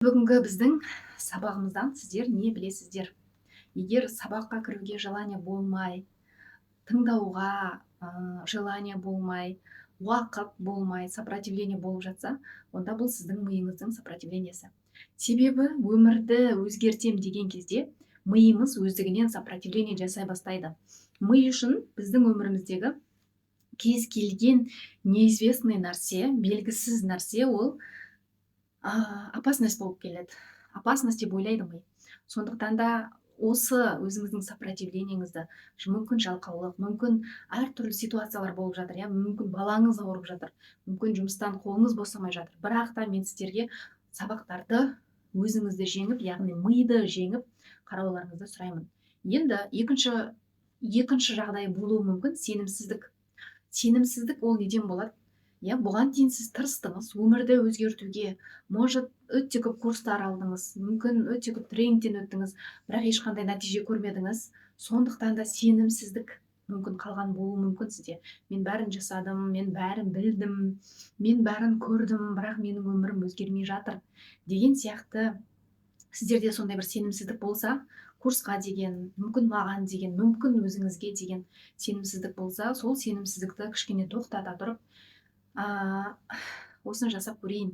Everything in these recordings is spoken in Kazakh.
Бүгінгі біздің сабағымыздан сіздер не білесіздер? Егер сабаққа кіруге желание болмай, тыңдауға желание болмай, уақыт болмай, сопротивление болып жатса, онда бұл сіздің миыңыздың сопротивлениесі. Себебі өмірді өзгертем деген кезде миымыз өздігінен сопротивление жасай бастайды. Ми үшін біздің өміріміздегі кез келген неизвестный нәрсе, белгісіз нәрсе, ол опасность болып келеді, опасность деп ойлайды ми. Сондықтан да осы өзіңіздің сопротивлениеңізді, мүмкін, жалқаулық, мүмкін, әртүрлі ситуациялар болып жатыр, иә, мүмкін, балаңыз ауырып жатыр, мүмкін, жұмыстан қолыңыз босамай жатыр, бірақ та мен сіздерге сабақтарды өзіңізді жеңіп, яғни миды жеңіп қарауларыңызды сұраймын. Енді екінші жағдай болуы мүмкін: сенімсіздік. Сенімсіздік ол неден болады? Иә, бұған дейін сіз тырыстыңыз өмірді өзгертуге, может, өте көп курстар алдыңыз, мүмкін, өте көп тренингтен өттіңіз, бірақ ешқандай нәтиже көрмедіңіз. Сондықтан да сенімсіздік мүмкін қалған болуы мүмкін сізде. Мен бәрін жасадым, мен бәрін білдім, мен бәрін көрдім, бірақ менің өмірім өзгермей жатыр деген сияқты. Сіздерде сондай бір сенімсіздік болса, курсқа деген, мүмкін, маған деген, мүмкін, өзіңізге деген сенімсіздік болса, сол сенімсіздікті кішкене тоқтата тұрып, осыны жасап көрейін,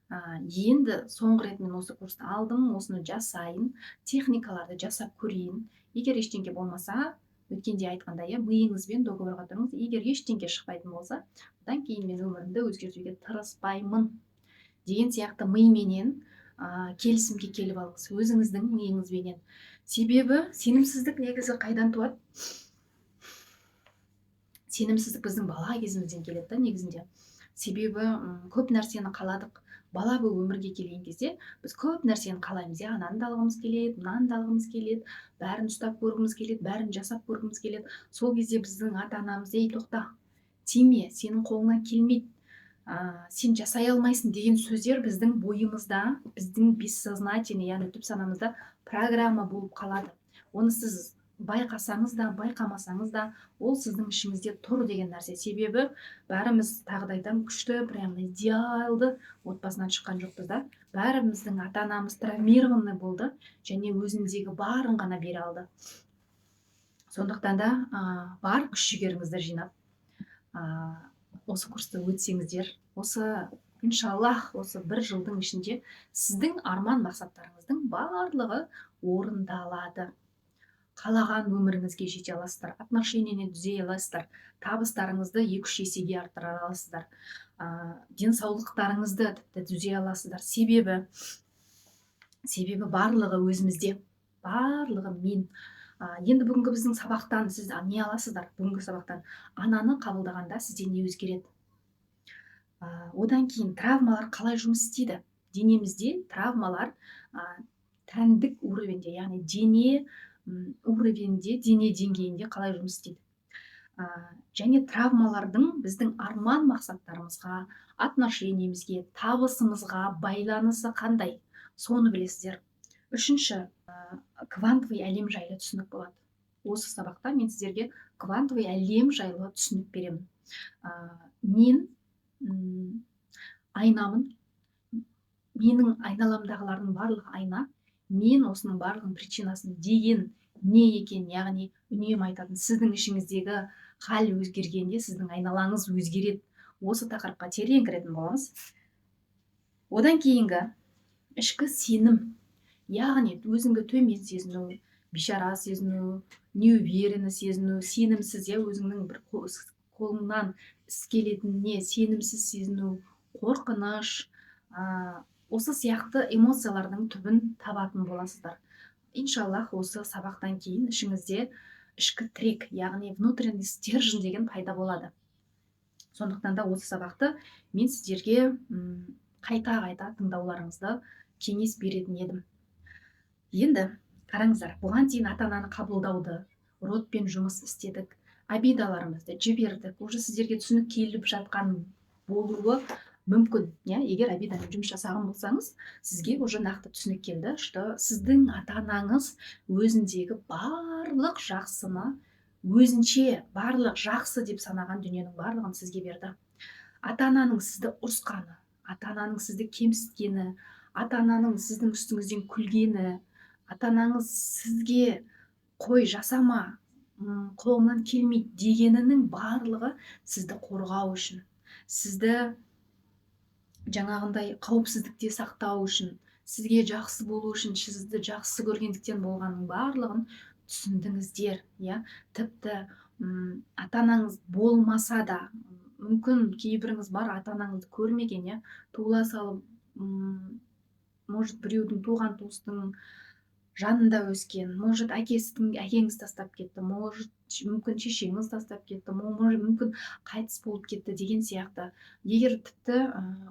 енді соңғы рет мен осы курсты алдым, осыны жасайын, техникаларды жасап көрейін. Егер ештеңе болмаса, өткенде айтқандай, иә, миыңызбен договорға тұрыңыз. Егер ештеңе шықпайтын болса, одан кейін мен өмірімді өзгертуге тырыспаймын деген сияқты мименен келісімге келіп алыңыз, өзіңіздің миыңызбенен. Себебі сенімсіздік негізі қайдан туады? Сенімсіздік біздің бала кезімізден келеді да негізінде. Себебі көп нәрсені қаладық. Бала болып өмірге келген кезде біз көп нәрсені қалаймыз, иә: ананы да алғымыз келеді, мынаны да алғымыз келеді, бәрін ұстап көргіміз келеді, бәрін жасап көргіміз келеді. Сол кезде біздің ата анамыз: «Ей, тоқта, тиме, сенің қолыңнан келмейді, сен жасай алмайсың» деген сөздер біздің бойымызда, біздің бессознательный, яғни түп санамызда программа болып қалады. Оны сіз байқасаңыз да, байқамасаңыз да, ол сіздің ішіңізде тұр деген нәрсе. Себебі бәріміз, тағы да айтамын, күшті, прям идеалды отбасынан шыққан жоқпыз да. Бәріміздің ата анамыз травмированный болды және өзіндегі барын ғана бере алды. Сондықтан да бар күш жігеріңізді жинап, осы курсты өтсеңіздер, осы, иншаллах, осы бір жылдың ішінде сіздің арман мақсаттарыңыздың барлығы орындалады, қалаған өміріңізге жете аласыздар, отношениені түзей аласыздар, табыстарыңызды 2-3 есеге арттыра аласыздар, денсаулықтарыңызды тіпті түзей аласыздар. Себебі барлығы өзімізде, барлығы мен. Енді бүгінгі біздің сабақтан сіз не аласыздар? Бүгінгі сабақтан ананы қабылдағанда сізде не өзгереді? Одан кейін травмалар қалай жұмыс істейді? Денемізде травмалар тәндік уровеньде, яғни дене уровеньде, дене деңгейінде қалай жұмыс істейді? Және травмалардың біздің арман мақсаттарымызға, отношениемізге, табысымызға байланысы қандай, соны білесіздер. Үшінші, квантовый әлем жайлы түсінік болады. Осы сабақта мен сіздерге квантовый әлем жайлы түсінік беремін. Мен айнамын, менің айналамдағылардың барлығы айна, мен осының барлығының причинасын деген не екен, яғни үнемі айтатын, сіздің ішіңіздегі хал өзгергенде, сіздің айналаңыз өзгереді. Осы тақырыпқа терең кіретін боламыз. Одан кейінгі ішкі сенім, яғни өзіңді төмен сезіну, бейшара сезіну, неуверенно сезіну, сенімсіз, иә, өзіңнің бір қолыңнан іс келетініне сенімсіз сезіну, қорқыныш, осы сияқты эмоциялардың түбін табатын боласыздар. Иншаллах, осы сабақтан кейін ішіңізде ішкі тірек, яғни внутренний стержень деген пайда болады. Сондықтан да осы сабақты мен сіздерге қайта қайта тыңдауларыңызды кеңес беретін едім. Енді қараңыздар, бұған дейін ата ананы қабылдауды, родпен жұмыс істедік, обидаларымызды жібердік. Уже сіздерге түсінік келіп жатқан болуы мүмкін, иә. Егер обидамен жұмыс жасаған болсаңыз, сізге уже нақты түсінік келді, что сіздің ата анаңыз өзіндегі барлық жақсыны, өзінше барлық жақсы деп санаған дүниенің барлығын сізге берді. Ата ананың сізді ұрысқаны, ата ананың сізді кемсіткені, Ата ананың сіздің үстіңізден күлгені, ата анаңыз сізге «қой, жасама, қолыңнан келмейді» дегенінің барлығы сізді қорғау үшін, сізді жаңағындай қауіпсіздікте сақтау үшін, сізге жақсы болу үшін, сізді жақсы көргендіктен болғанның барлығын түсіндіңіздер, иә. Тіпті ата анаңыз болмаса да, мүмкін, кейбіріңіз бар, ата анаңызды көрмеген, иә, туыла салып, может, біреудің, туған туыстың жанында өскен, может, әкеңіз тастап кетті, может, мүмкін, шешеңіз тастап кетті, может, мүмкін, қайтыс болып кетті деген сияқты. Егер тіпті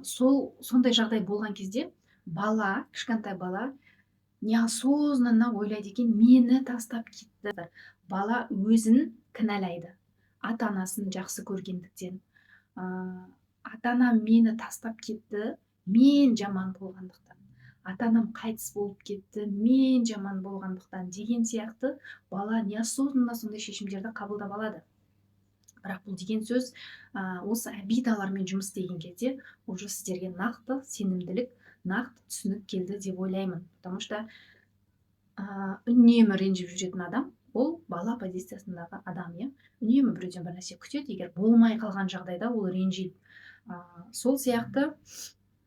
сол сондай жағдай болған кезде бала, кішкентай бала неосознанно ойлайды екен: «Мені тастап кетті». Бала өзін кінәлайды, ата анасын жақсы көргендіктен. Ата анам мені тастап кетті, мен жаман болғандықтан, ата анам қайтыс болып кетті, мен жаман болғандықтан деген сияқты бала неосознанно сондай шешімдерді қабылдап алады. Бірақ бұл деген сөз, осы обидалармен жұмыс істеген кезде уже сіздерге нақты сенімділік, нақты түсінік келді деп ойлаймын. Потому что үнемі ренжіп жүретін адам ол бала позициясындағы адам, иә. Үнемі біреуден бір нәрсе күтеді, егер болмай қалған жағдайда ол ренжиді. Сол сияқты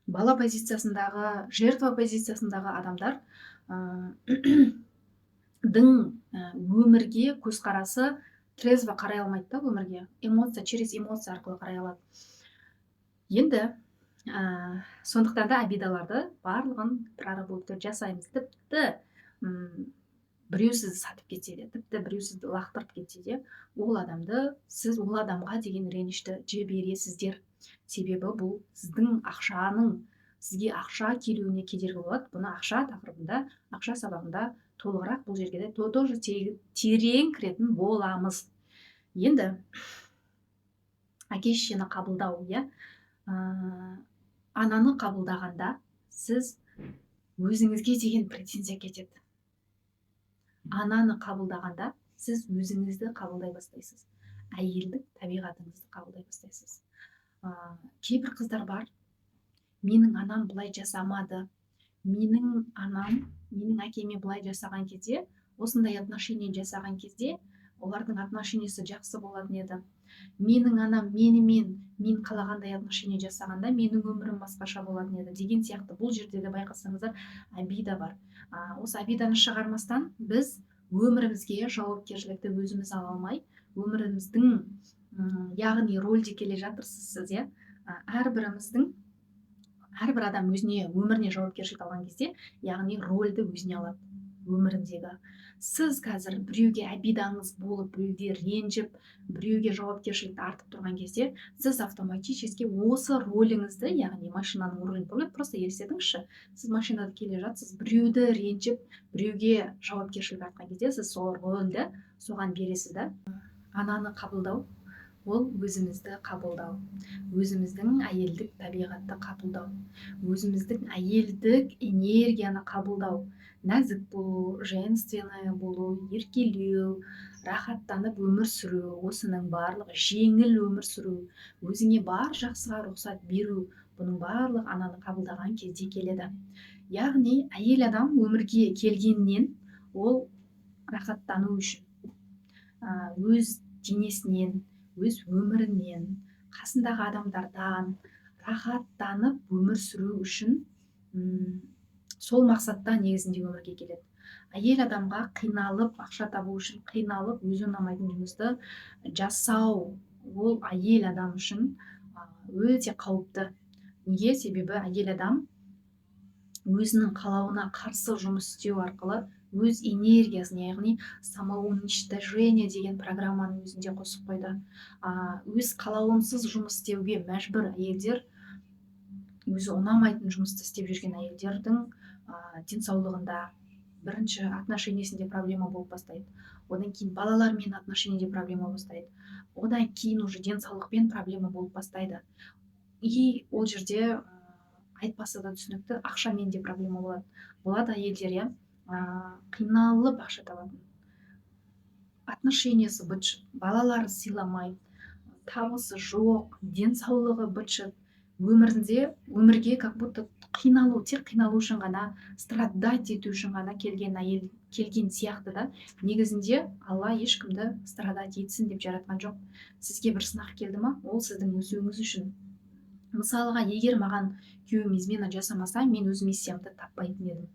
бала позициясындағы, жертва позициясындағы адамдар дың өмірге көзқарасы трезво қарай алмайды да, өмірге эмоция, через эмоция арқылы қарай алады. Енді сондықтан да обидаларды барлығын проработка жасаймыз. Тіпті біреу сізді сатып кетсе де, тіпті біреу сізді лақтырып кетсе де, ол адамды, сіз ол адамға деген ренішті жібересіздер, себебі бұл сіздің ақшаның, сізге ақша келуіне кедергі болады. Бұны ақша тақырыбында, ақша сабағында толығырақ, бұл жерге де тоже терең кіретін боламыз. Енді әке шешені қабылдау, иә. Ананы қабылдағанда сіз өзіңізге деген претензия кетеді. Ананы қабылдағанда сіз өзіңізді қабылдай бастайсыз, әйелдік табиғатыңызды қабылдай бастайсыз. Кейбір қыздар бар: «Менің анам былай жасамады, менің анам менің әкеме былай жасаған кезде, осындай отношение жасаған кезде олардың отношениесі жақсы болатын еді, менің анам менімен мен қалағандай отношение жасағанда, менің өмірім басқаша болатын еді» деген сияқты. Бұл жерде де, байқасаңыздар, обида бар. Осы обиданы шығармастан, біз өмірімізге жауапкершілікті өзіміз ала алмай, өміріміздің, яғни рөлде келе жатырсыз сіз, иә. Әрбіріміздің, әрбір адам өзіне, өміріне жауапкершілік алған кезде, яғни рөлді өзіне алады өміріндегі. Сіз қазір біреуге обидаңыз болып, біреуге ренжіп, біреуге жауапкершілікті артып тұрған кезде, сіз автоматически осы рөліңізді, яғни машинаның рөлін, просто елестетіңізші, сіз машинада келе жатсыз, біреуді ренжіп, біреуге жауапкершілік артқан кезде, сіз сол рөлді соған бересіз да. Ананы қабылдау ол өзімізді қабылдау, өзіміздің әйелдік табиғатты қабылдау, өзіміздің әйелдік энергияны қабылдау, нәзік болу, женственная болу, еркелеу, рахаттанып өмір сүру, осының барлығы, жеңіл өмір сүру, өзіңе бар жақсыға рұқсат беру, бұның барлығы ананы қабылдаған кезде келеді. Яғни әйел адам өмірге келгеннен ол рахаттану үшін, өз денесінен, өз өмірінен, қасындағы адамдардан рахаттанып өмір сүру үшін, сол мақсатта негізінде өмірге келеді. Әйел адамға қиналып ақша табу үшін, қиналып өзі ұнамайтын жұмысты жасау ол әйел адам үшін өте қауіпті. Неге? Себебі әйел адам өзінің қалауына қарсы жұмыс істеу арқылы өз энергиясын, яғни самоуничтожение деген программаны өзінде қосып қойды. Өз қалауынсыз жұмыс істеуге мәжбүр әйелдер, өзі ұнамайтын жұмысты істеп жүрген әйелдердің денсаулығында, бірінші отношениесінде проблема болып бастайды, одан кейін балалармен отношениеде проблема бастайды, одан кейін уже денсаулықпен проблема болып бастайды. И ол жерде айтпаса да түсінікті, ақшамен де проблема болады. Болады әйелдер, иә, қиналып ақша табатын, отношениесі быт шыт, балалары сыйламайды, табысы жоқ, денсаулығы быт шыт, өмірінде, өмірге как будто Қиналу, тек қиналу үшін ғана, страдать ету үшін ғана келген әйел келген сияқты да. Негізінде Алла ешкімді страдать етсін деп жаратқан жоқ. Сізге бір сынақ келді ма, ол сіздің өсуіңіз үшін. Мысалға, егер маған күйеуім измена жасамаса, мен өз миссиямды таппайтын едім.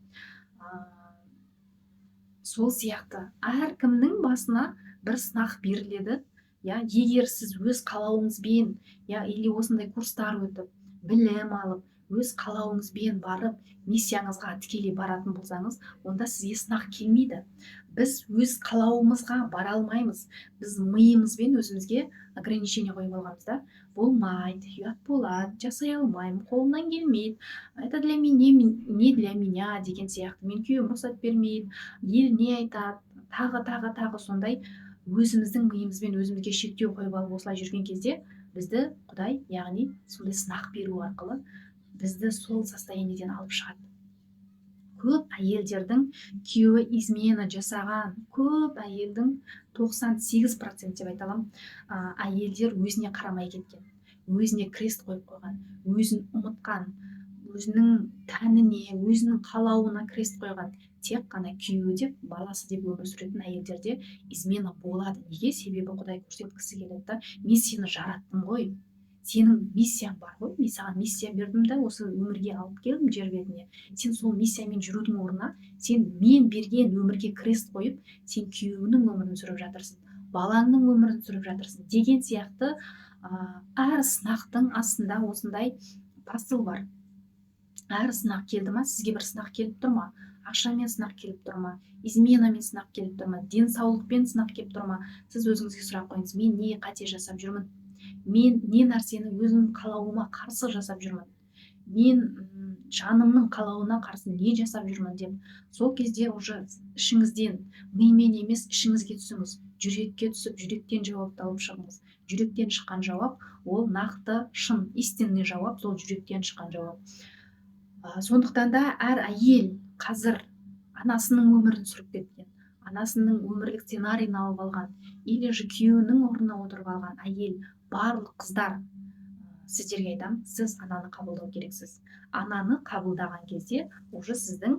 Сол сияқты әркімнің басына бір сынақ беріледі. Иә, егер сіз өз қалауыңызбен, иә, или осындай курстар өтіп, білім алып, өз қалауыңызбен барып, миссияңызға тікелей баратын болсаңыз, онда сізге сынақ келмейді. Біз өз қалауымызға бара алмаймыз. Біз миымызбен өзімізге ограничение қойып алғанбыз да: болмайды, ұят болады, жасай алмаймын, қолымнан келмейді, это для меня, не для меня деген сияқты, мен күйеуім рұқсат бермейді, ел не айтады, тағы, тағы, тағы. Сондай өзіміздің миымызбен өзімізге шектеу қойып алып, осылай жүрген кезде бізді Құдай, яғни сондай сынақ беру арқылы бізді сол состояниеден алып шығады. Көп әйелдердің күйеуі измена жасаған, көп әйелдің, 98% деп айта аламын, әйелдер өзіне қарамай кеткен, өзіне крест қойып қойған, өзін ұмытқан, өзінің тәніне, өзінің қалауына крест қойған, тек қана күйеуі деп, баласы деп өмір сүретін әйелдерде измена болады. Неге? Себебі Құдай көрсеткісі келеді да: мен сені жараттым ғой, сенің миссияң бар ғой, мен саған миссия бердім да, осы өмірге алып келдім жер бетіне. Сен сол миссиямен жүрудің орнына, сен мен берген өмірге крест қойып, сен күйеуіңнің өмірін сүріп жатырсың, балаңның өмірін сүріп жатырсың деген сияқты. Әр сынақтың астында осындай посыл бар. Әр сынақ келді ма, сізге бір сынақ келіп тұр ма, ақшамен сынақ келіп тұр ма, изменамен сынақ келіп тұр ма, денсаулықпен сынақ келіп тұр ма, сіз өзіңізге сұрақ қойыңыз: мен не қате жасап жүрмін? Мен не нәрсені өзімнің қалауыма қарсы жасап жүрмін? Мен жанымның қалауына қарсы не жасап жүрмін деп. Сол кезде уже ішіңізден, мимен емес, ішіңізге түсіңіз, жүрекке түсіп, жүректен жауапты алып шығыңыз. Жүректен шыққан жауап ол нақты, шын, истинный жауап, сол жүректен шыққан жауап. Сондықтан да әр әйел қазір анасының өмірін сүріп кеткен, анасының өмірлік сценарийін алып алған или же күйеуінің орнына отырып алған әйел, барлық қыздар, сіздерге айтамын: сіз ананы қабылдау керексіз. Ананы қабылдаған кезде уже сіздің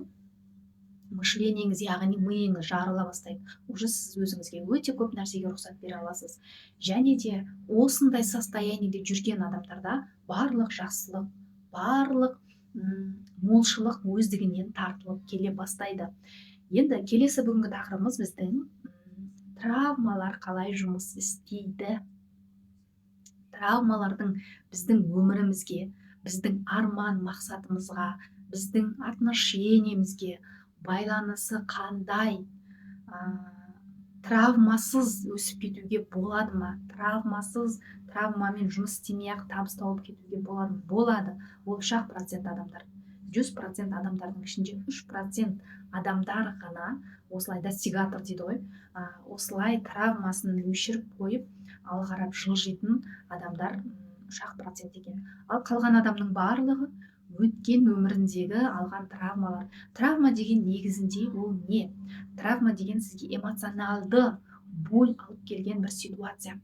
мышлениеңіз, яғни миыңыз жарыла бастайды. Уже сіз өзіңізге өте көп нәрсеге рұқсат бере аласыз. Және де осындай состояниеде жүрген адамдарда барлық жақсылық, барлық молшылық өздігінен тартылып келе бастайды. Енді келесі бүгінгі тақырыбымыз біздің травмалар қалай жұмыс істейді, травмалардың біздің өмірімізге, біздің арман мақсатымызға, біздің отношениемізге байланысы қандай? Травмасыз өсіп кетуге болады ма? Травмасыз, травмамен жұмыс істемей ақ табыс тауып кетуге болады ма? Болады. Ол 3-ақ процент адамдар. 100% адамдардың ішінде 3% адамдар ғана осылай достигатор дейді ғой, осылай травмасын өшіріп қойып, алға қарап жылжитын адамдар 3-ақ процент екен. Ал қалған адамның барлығы өткен өміріндегі алған травмалар. Травма деген негізінде ол не? Травма деген сізге эмоционалды боль алып келген бір ситуация.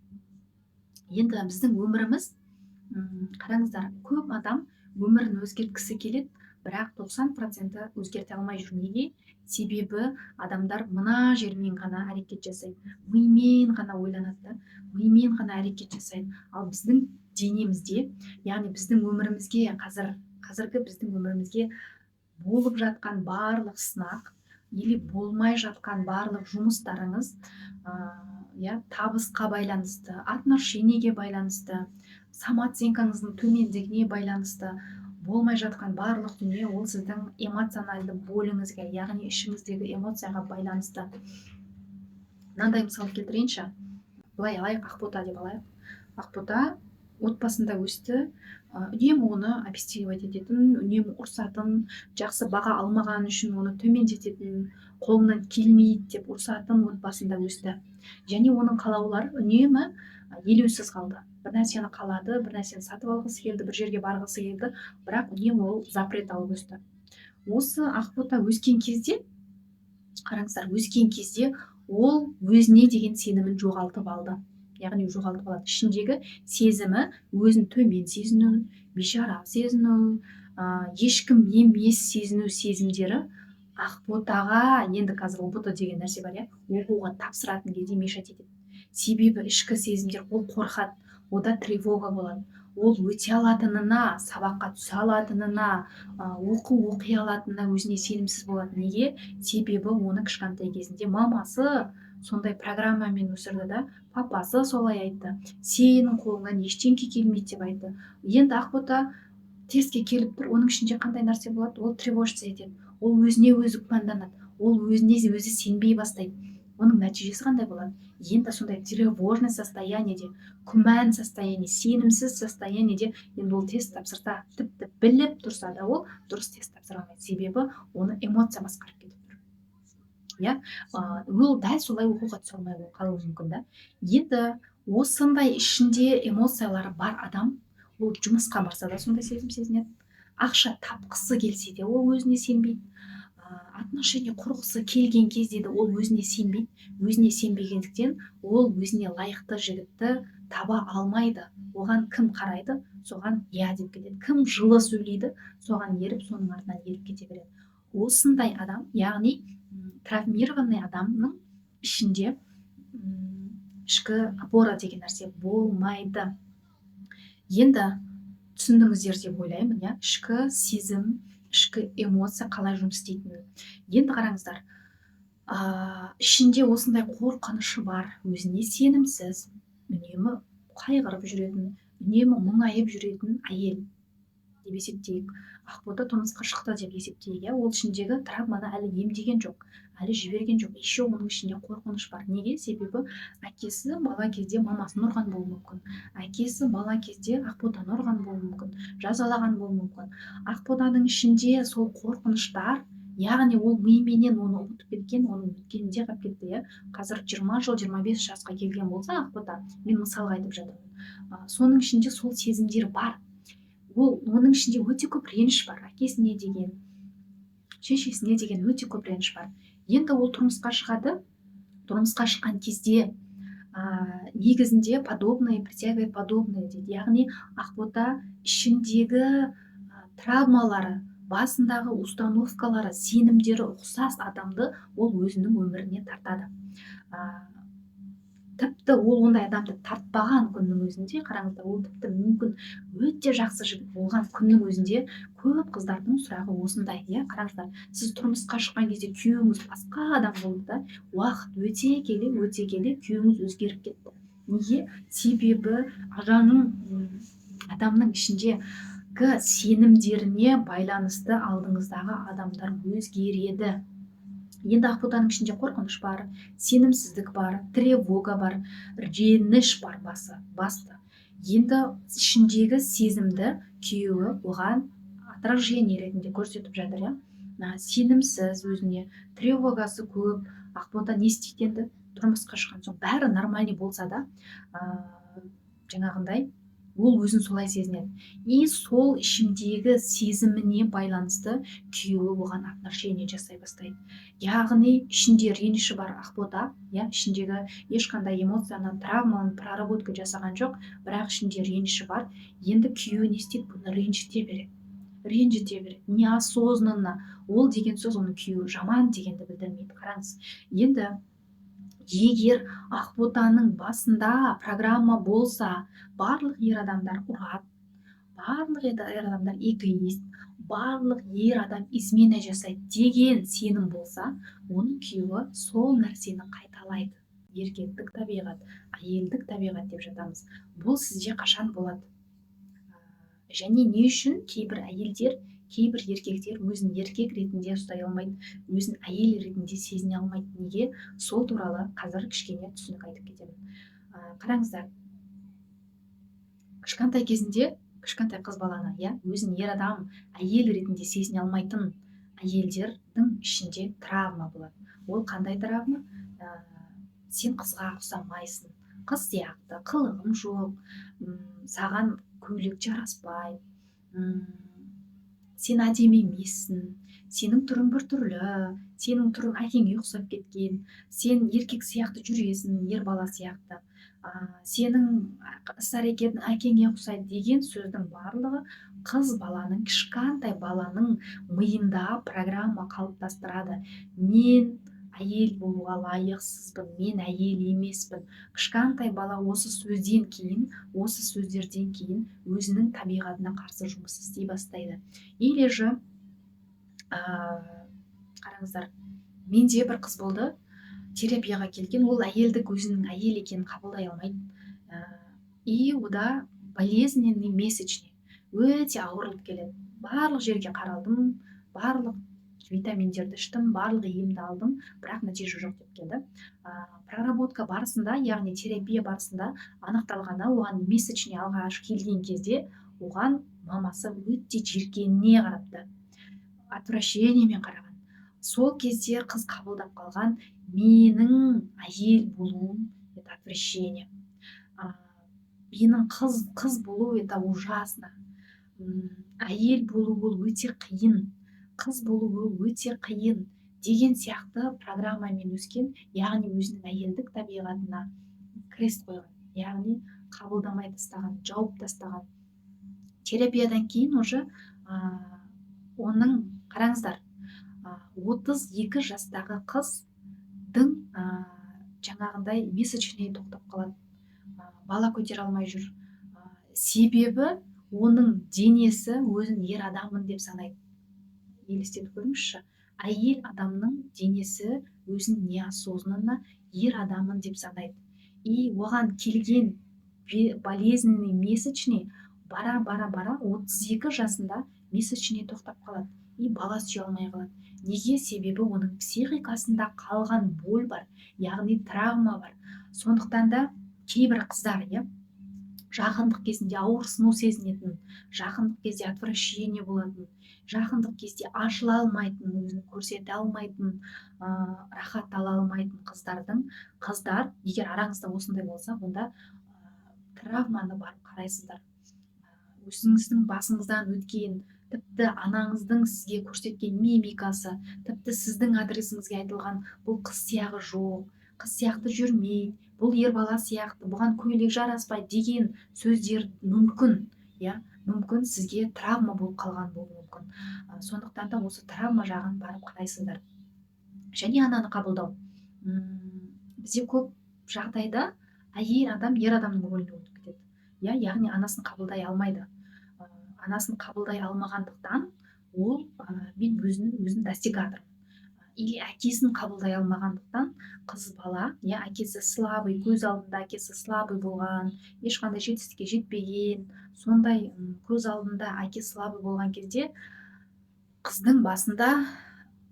Енді біздің өміріміз, қараңыздар, көп адам өмірін өзгерткісі келеді, бірақ 90%-і өзгерте алмай жүр. Неге? Себебі адамдар мына жермен ғана әрекет жасайды, мимен ғана ойланады да, мимен ғана әрекет жасайды. Ал біздің денемізде, яғни біздің өмірімізге, қазіргі біздің өмірімізге болып жатқан барлық сынақ или болмай жатқан барлық жұмыстарыңыз, иә, табысқа байланысты, отношениеге байланысты, самооценкаңыздың төмендігіне байланысты болмай жатқан барлық дүние ол сіздің эмоциональды боліңізге, яғни ішіңіздегі эмоцияға байланысты. Мынандай мысал келтірейінші. Былай алайық, Ақбота деп алайық. Ақбота отбасында өсті, үнемі оны обесценивать ететін, үнемі ұрсатын, жақсы баға алмағаны үшін оны төмендететін, қолынан келмейді деп ұрсатын отбасында өсті. Және оның қалаулары үнемі елеусіз қалды. Бір нәрсені қалады, бір нәрсені сатып алғысы келді, бір жерге барғысы келді, бірақ үнемі ол запрет алып өсті. Осы Ақбота өскен кезде, қараңыздар, өскен кезде ол өзіне деген сенімін жоғалтып алды, яғни жоғалтып алады. Ішіндегі сезімі, өзін төмен сезіну, бейшара сезіну, ешкім емес сезіну сезімдері Ақботаға енді қазір ҰБТ деген нәрсе бар, иә, оқуға тапсыратын кезде мешать етеді. Себебі ішкі сезімдер, ол қорқады, ода тревога болады. Ол өте алатынына, сабаққа түсе алатынына, оқу оқи алатынына өзіне сенімсіз болады. Неге? Себебі оны кішкентай кезінде мамасы сондай программамен өсірді да, папасы солай айтты: «Сенің қолыңнан ештеңке келмейді», – деп айтты. Енді Ақбота тестке келіп тұр, оның ішінде қандай нәрсе болады? Ол тревожиться етеді, ол өзіне өзі күмәнданады, ол өзіне өзі сенбей бастайды. Оның нәтижесі қандай болады? Енді сондай тревожный состояниеде, күмән состояние, сенімсіз состояниеде енді ол тест тапсырса, тіпті біліп тұрса да, ол дұрыс тест тапсыра алмайды. Себебі оны эмоция басқарып кетіп тұр, иә. Ол дәл солай оқуға түсе алмай қалуы мүмкін да. Енді осындай ішінде эмоциялары бар адам, ол жұмысқа барса да, сондай сезім сезінеді. Ақша тапқысы келсе де, ол өзіне сенбейді. Отношение құрғысы келген кезде де ол өзіне сенбейді. Өзіне сенбегендіктен, ол өзіне лайықты жігітті таба алмайды. Оған кім қарайды, соған иә деп кетеді. Кім жылы сөйлейді, соған еріп, соның артынан еріп кете береді осындай адам. Яғни травмированный адамның ішінде ішкі опора деген нәрсе болмайды. Енді түсіндіңіздер деп ойлаймын, иә, ішкі сезім, ішкі эмоция қалай жұмыс істейтінін. Енді қараңыздар, ішінде осындай қорқынышы бар, өзіне сенімсіз, үнемі қайғырып жүретін, үнемі мұңайып жүретін әйел деп есептейік. Ақбота тұрмысқа шықты деп есептейік, иә. Ол ішіндегі травманы әлі емдеген жоқ, әлі жіберген жоқ. Еще оның ішінде қорқыныш бар. Неге? Себебі әкесі бала кезде мамасын ұрған болуы мүмкін, әкесі бала кезде Ақботаны ұрған болуы мүмкін, жазалаған болуы мүмкін. Ақботаның ішінде сол қорқыныштар, яғни ол мименен оны ұмытып кеткен, оның өткенінде қалып кетті, иә. Қазір 20 жыл, 25 жасқа келген болса Ақбота, мен мысалға айтып жатырмын, соның ішінде сол сезімдер бар. Ол, оның ішінде өте көп реніш бар, әкесіне деген, шешесіне деген өте көп реніш бар. Енді ол тұрмысқа шығады. Тұрмысқа шыққан кезде негізінде «подобное притягивает подобное» дейді. Яғни Ақбота ішіндегі травмалары, басындағы установкалары, сенімдері ұқсас адамды ол өзінің өміріне тартады. Тіпті ол ондай адамды тартпаған күннің өзінде, қараңыздар, ол тіпті мүмкін өте жақсы жігіт болған күннің өзінде, көп қыздардың сұрағы осындай, иә. Қараңыздар, сіз тұрмысқа шыққан кезде күйеуіңіз басқа адам болды да, уақыт өте келе күйеуіңіз өзгеріп кетті. Неге? Себебі адамның ішіндегі сенімдеріне байланысты алдыңыздағы адамдар өзгереді. Енді Ақботаның ішінде қорқыныш бар, сенімсіздік бар, тревога бар, реніш бар, басы басты. Енді ішіндегі сезімді күйеуі оған отражение ретінде көрсетіп жатыр, иә. Сенімсіз өзіне, тревогасы көп. Ақбота не істейді енді тұрмысқа шыққан соң? Бәрі нормальный болса да, жаңағындай ол өзін солай сезінеді. И сол ішіндегі сезіміне байланысты күйеуі оған отношение жасай бастайды. Яғни ішінде реніші бар Ақбота, иә, ішіндегі ешқандай эмоцияны, травманы проработка жасаған жоқ, бірақ ішінде реніші бар. Енді күйеуі не істейді? Бұны ренжіте береді, ренжіте береді неосознанно. Ол деген сөз оның күйеуі жаман дегенді білдірмейді. Қараңыз, енді егер Ақботаның басында программа болса, барлық ер адамдар ұрады, барлық ер адамдар эгоист, барлық ер адам измена жасайды деген сенім болса, оның күйеуі сол нәрсені қайталайды. Еркектік табиғат, әйелдік табиғат деп жатамыз. Бұл сізде қашан болады және не үшін кейбір әйелдер, кейбір еркектер өзін еркек ретінде ұстай алмайды, өзін әйел ретінде сезіне алмайды? Неге? Сол туралы қазір кішкене түсінік айтып кетемін. Қараңыздар, кішкентай кезінде, кішкентай қыз баланы, иә, өзін ер адам, әйел ретінде сезіне алмайтын әйелдердің ішінде травма болады. Ол қандай травма? Сен қызға ұқсамайсың, қыз сияқты қылығың жоқ, саған көйлек жараспайды, сен әдемі емессің, сенің түрің біртүрлі, сенің түрің әкеңе ұқсап кеткен, сен еркек сияқты жүресің, ер бала сияқты. Сенің іс әрекетің әкеңе ұқсайды деген сөздің барлығы қыз баланың, кішкентай баланың миында программа қалыптастырады. Мен әйел болуға лайықсызбын, мен әйел емеспін. Кішкентай бала осы сөзден кейін, осы сөздерден кейін өзінің табиғатына қарсы жұмыс істей бастайды. Или же қараңыздар, менде бір қыз болды, терапияға келген. Ол әйелдік, өзінің әйел екенін қабылдай алмайды. И ода болезненный месячный, өте ауырылып келеді. Барлық жерге қаралдым, барлық витаминдерді іштім, барлық емді алдым, бірақ нәтиже жоқ деп келді. Проработка барысында, яғни терапия барысында анықталғаны, оған месячный алғаш келген кезде оған мамасы өте жиіркене қарапты, отвращениемен қараған. Сол кезде қыз қабылдап қалған: менің әйел болуым — это отвращение, менің қыз болу — это ужасно, әйел болу ол өте қиын, қыз болу ол өте қиын деген сияқты программамен өскен. Яғни өзінің әйелдік табиғатына крест қойған, яғни қабылдамай тастаған, жауып тастаған. Терапиядан кейін уже оның, қараңыздар, 32 жастағы қыздың жаңағындай месячный тоқтап қалады, бала көтере алмай жүр. Себебі оның денесі өзін ер адаммын деп санайды. Елестетіп көріңізші, әйел адамның денесі өзін неосознанно ер адаммын деп санайды. И оған келген болезненный месячный бара бара бара 32 жасында месячный тоқтап қалады и бала сүйе алмай қалады. Неге? Себебі оның психикасында қалған боль бар, яғни травма бар. Сондықтан да кейбір қыздар, иә, жақындық кезінде ауырсыну сезінетін, жақындық кезде отвращение болатын, жақындық кезде ашыла алмайтын, өзін көрсете алмайтын, рахат ала алмайтын қыздар, егер араңызда осындай болса, онда травманы барып қарайсыздар. Өзіңіздің басыңыздан өткен, тіпті анаңыздың сізге көрсеткен мимикасы, тіпті сіздің адресіңізге айтылған: бұл қыз сияғы жоқ, қыз сияқты жүрмейді, бұл ер бала сияқты, бұған көйлек жараспайды деген сөздер мүмкін, иә, мүмкін сізге травма болып қалған болуы мүмкін. Сондықтан да осы травма жағын барып қарайсыздар. Және ананы қабылдау. Бізде көп жағдайда әйел адам ер адамның рөліне өтіп кетеді, иә, яғни анасын қабылдай алмайды. Анасын қабылдай алмағандықтан ол мен өзін достигатормын, или әкесін қабылдай алмағандықтан қыз бала, иә, әкесі слабый, көз алдында әкесі слабый болған, ешқандай жетістікке жетпеген, сондай көз алдында әке слабый болған кезде қыздың басында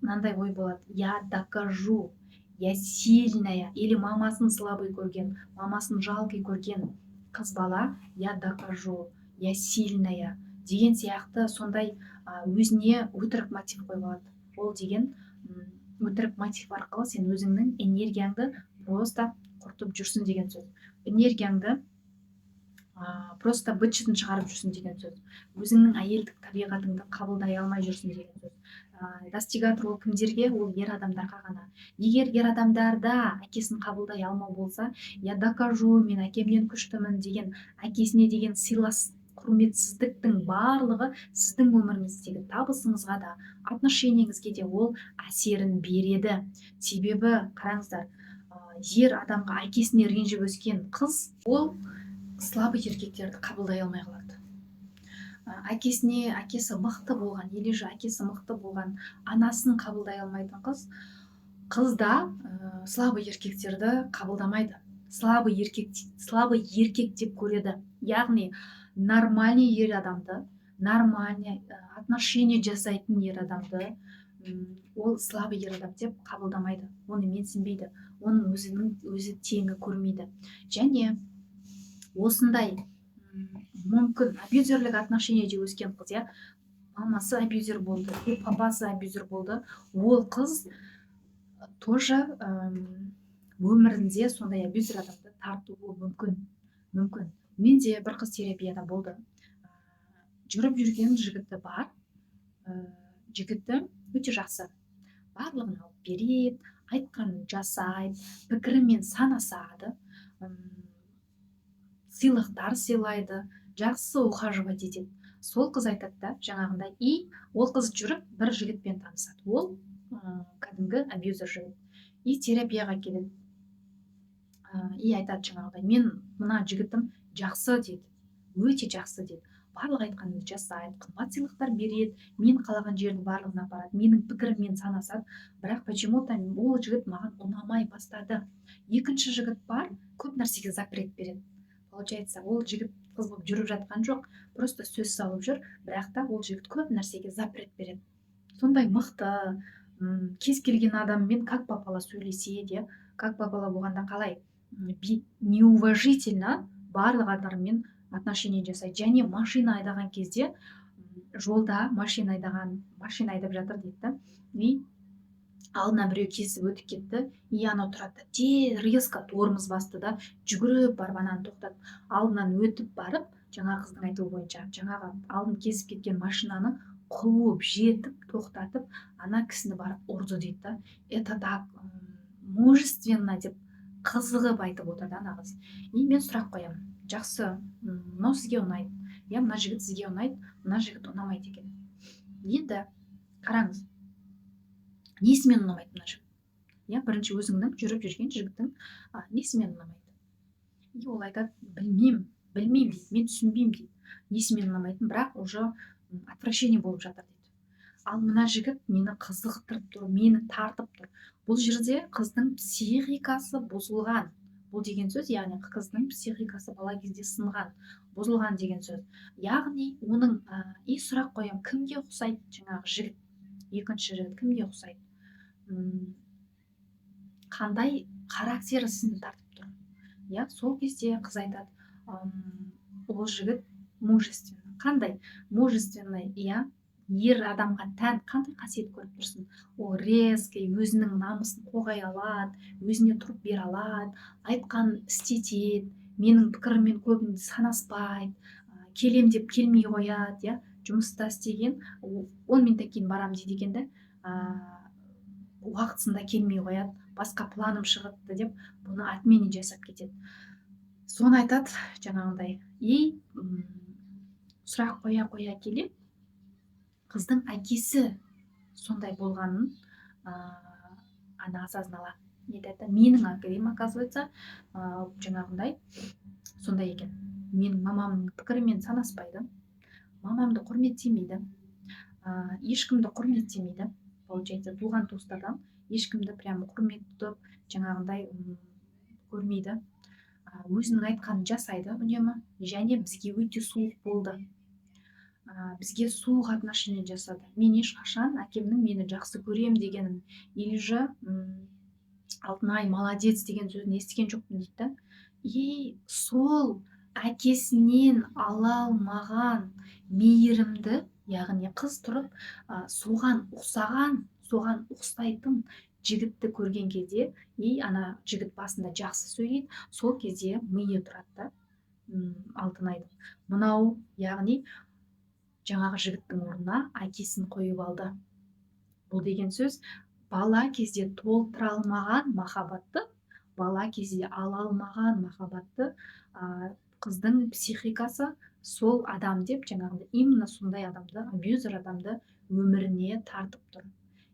мынандай ой болады: я докажу, я сильная. Или мамасын слабый көрген, мамасын жалкий көрген қыз бала я докажу, я сильная деген сияқты сондай өзіне өтірік мотив қойып алады. Ол деген өтірік мотив арқылы сен өзіңнің энергияңды просто құртып жүрсің деген сөз, энергияңды просто быт-шытын шығарып жүрсің деген сөз, өзіңнің әйелдік табиғатыңды қабылдай алмай жүрсің деген сөз. Достигатор ол кімдерге? Ол ер адамдарға ғана. Егер ер адамдарда әкесін қабылдай алмау болса, я докажу, мен әкемнен күштімін деген, әкесіне деген сыйлас, құрметсіздіктің барлығы сіздің өміріңіздегі табысыңызға да, отношениеңізге де ол әсерін береді. Себебі қараңыздар, ер адамға, әкесіне ренжіп өскен қыз ол слабый еркектерді қабылдай алмай қалады. Әкесіне, әкесі мықты болған или же әкесі мықты болған, анасын қабылдай алмайтын қыз да слабый еркектерді қабылдамайды, слабый еркек, слабый еркек деп көреді. Яғни нормальный ер адамды, нормальный отношение жасайтын ер адамды ол слабый ер адам деп қабылдамайды, оны менсінбейді, оның өзінің өзі теңі көрмейді. Және осындай мүмкін абьюзерлік отношениеде өскен қыз, иә, мамасы абьюзер болды, папасы абьюзер болды, ол қыз тоже өмірінде сондай абьюзер адамды тартуы мүмкін. Менде бір қыз терапияда болды. Жүріп жүрген жігіті бар. Жігіті өте жақсы, барлығын алып береді, айтқанын жасайды, пікірімен санасады. Сыйлықтар сыйлайды, жақсы ухаживать етеді. Сол қыз айтады да жаңағындай. И ол қыз жүріп бір жігітпен танысады. Ол кәдімгі абьюзер жігіт. И терапияға келеді и айтады жаңағыдай: «Мен мына жігітім жақсы, – дейді, – өте жақсы, – дейді, – барлық айтқанымды жасайды, қымбат сыйлықтар береді, мен қалаған жердің барлығына апарады, менің пікіріммен санасады, бірақ почему-то ол жігіт маған ұнамай бастады. Екінші жігіт бар, көп нәрсеге запрет береді». Получается, ол жігіт қыз болып жүріп жатқан жоқ, просто сөз салып жүр. Бірақ та ол жігіт көп нәрсеге запрет береді, сондай мықты, кез келген адаммен как попало сөйлеседі, иә. Как попало болғанда қалай, неуважительно барлық адаммен отношение жасайды. Және машина айдаған кезде, жолда машина айдаған, машина айдап жатыр дейді да, и алдынан біреу кесіп өтіп кетті. И анау тұрады да, тез резко тормоз басты да, жүгіріп барып ананы тоқтатып, алдынан өтіп барып, жаңағы қыздың айтуы бойынша, жаңағы алдын кесіп кеткен машинаны қуып жетіп, тоқтатып, ана кісіні барып ұрды дейді да. «Это так мужественно», – деп қызығып айтып отыр да ана қыз. И мен сұрақ қоямын: «Жақсы, мынау сізге ұнайды, иә, мына жігіт сізге ұнайды, мына жігіт ұнамайды екен. Енді қараңыз, несімен ұнамайды мына жігіт, иә? Бірінші өзіңнің жүріп жүрген жігітің несімен ұнамайды?» И ол айтады: «Білмеймін, білмеймін, – дейді, – мен түсінбеймін, – дейді, – несімен ұнамайтынын, бірақ уже отвращение болып жатыр», – дейді. «Ал мына жігіт мені қызықтырып тұр, мені тартып тұр». Бұл жерде қыздың психикасы бұзылған. Бұл деген сөз, яғни қыздың психикасы бала кезде сынған, бұзылған деген сөз. Яғни оның и сұрақ қоямын: «Кімге ұқсайды жаңағы жігіт, екінші жігіт кімге ұқсайды, қандай характері сізді тартып тұр?» Иә, сол кезде қыз айтады: «Ол жігіт мужественный». «Қандай мужественный, иә, ер адамға тән қандай қасиет көріп тұрсың?» «Ол резкий, өзінің намысын қорғай алады, өзіне тұрып бере алады, айтқанын істетеді, менің пікіріммен көбінде санаспайды, келем деп келмей қояды, иә, жұмыста істеген 10 минуттан кейін барамын дейді екен да, уақытысында келмей қояды, басқа планым шығыпты деп, бұны отменить жасап кетеді». Соны айтады жаңағындай. И сұрақ қоя қоя келе қыздың әкесі сондай болғанын она осознала. Айтады: «Менің әкем, оказывается, жаңағындай сондай екен, менің мамамның пікірімен санаспайды, мамамды құрметтемейді, ешкімді құрметтемейді». Получается, туған туыстардан ешкімді прямо құрмет тұтып, жаңағындай көрмейді, өзінің айтқанын жасайды үнемі және бізге өте суық болды, бізге суық отношение жасады. Мен ешқашан әкемнің мені жақсы көрем дегенін или же «Алтынай, молодец» деген сөзін естіген жоқпын», – дейді да. И сол әкесінен ала алмаған мейірімді, яғни қыз тұрып соған ұқсаған, соған ұқсайтын жігітті көрген кезде, и ана жігіт басында жақсы сөйлейді, сол кезде миы тұрады да Алтынайдың. Мынау, яғни жаңағы жігіттің орнына әкесін қойып алды. Бұл деген сөз, бала кезде толтыра алмаған махаббатты, бала кезде ала алмаған махаббатты қыздың психикасы сол адам деп, жаңағындай именно сондай адамды, абьюзер адамды өміріне тартып тұр.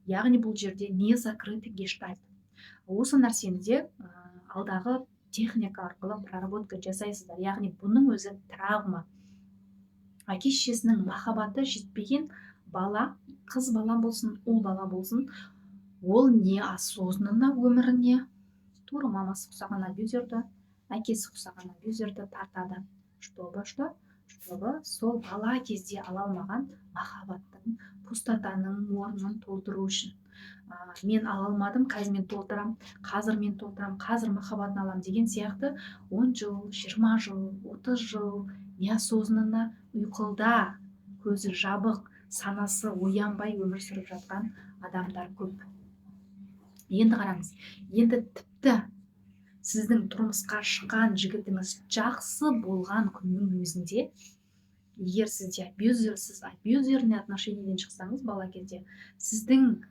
Яғни бұл жерде не закрытый гештальт. Осы нәрсені де алдағы техника арқылы проработка жасайсыздар. Яғни бұның өзі травма. Әке шешесінің махаббаты жетпеген бала, қыз бала болсын, ұл бала болсын, ол неосознанно өміріне тура мамасы ұқсаған абьюзерді, әкесі ұқсаған абьюзерді тартады. Чтобы что? Чтобы сол бала кезде ала алмаған махаббаттың, пустотаның орнын толтыру үшін. Мен ала алмадым, қазір мен толтырамын, қазір мен толтырамын, қазір махаббатын аламын деген сияқты 10 жыл, 20 жыл, 30 жыл неосознанно ұйқыда, көзі жабық, санасы оянбай өмір сүріп жатқан адамдар көп. Енді қараңыз, енді тіпті сіздің тұрмысқа шыққан жігітіңіз жақсы болған күннің өзінде, егер сізде абьюзер, сіз абьюзерный отношениеден шықсаңыз бала кезде, сіздің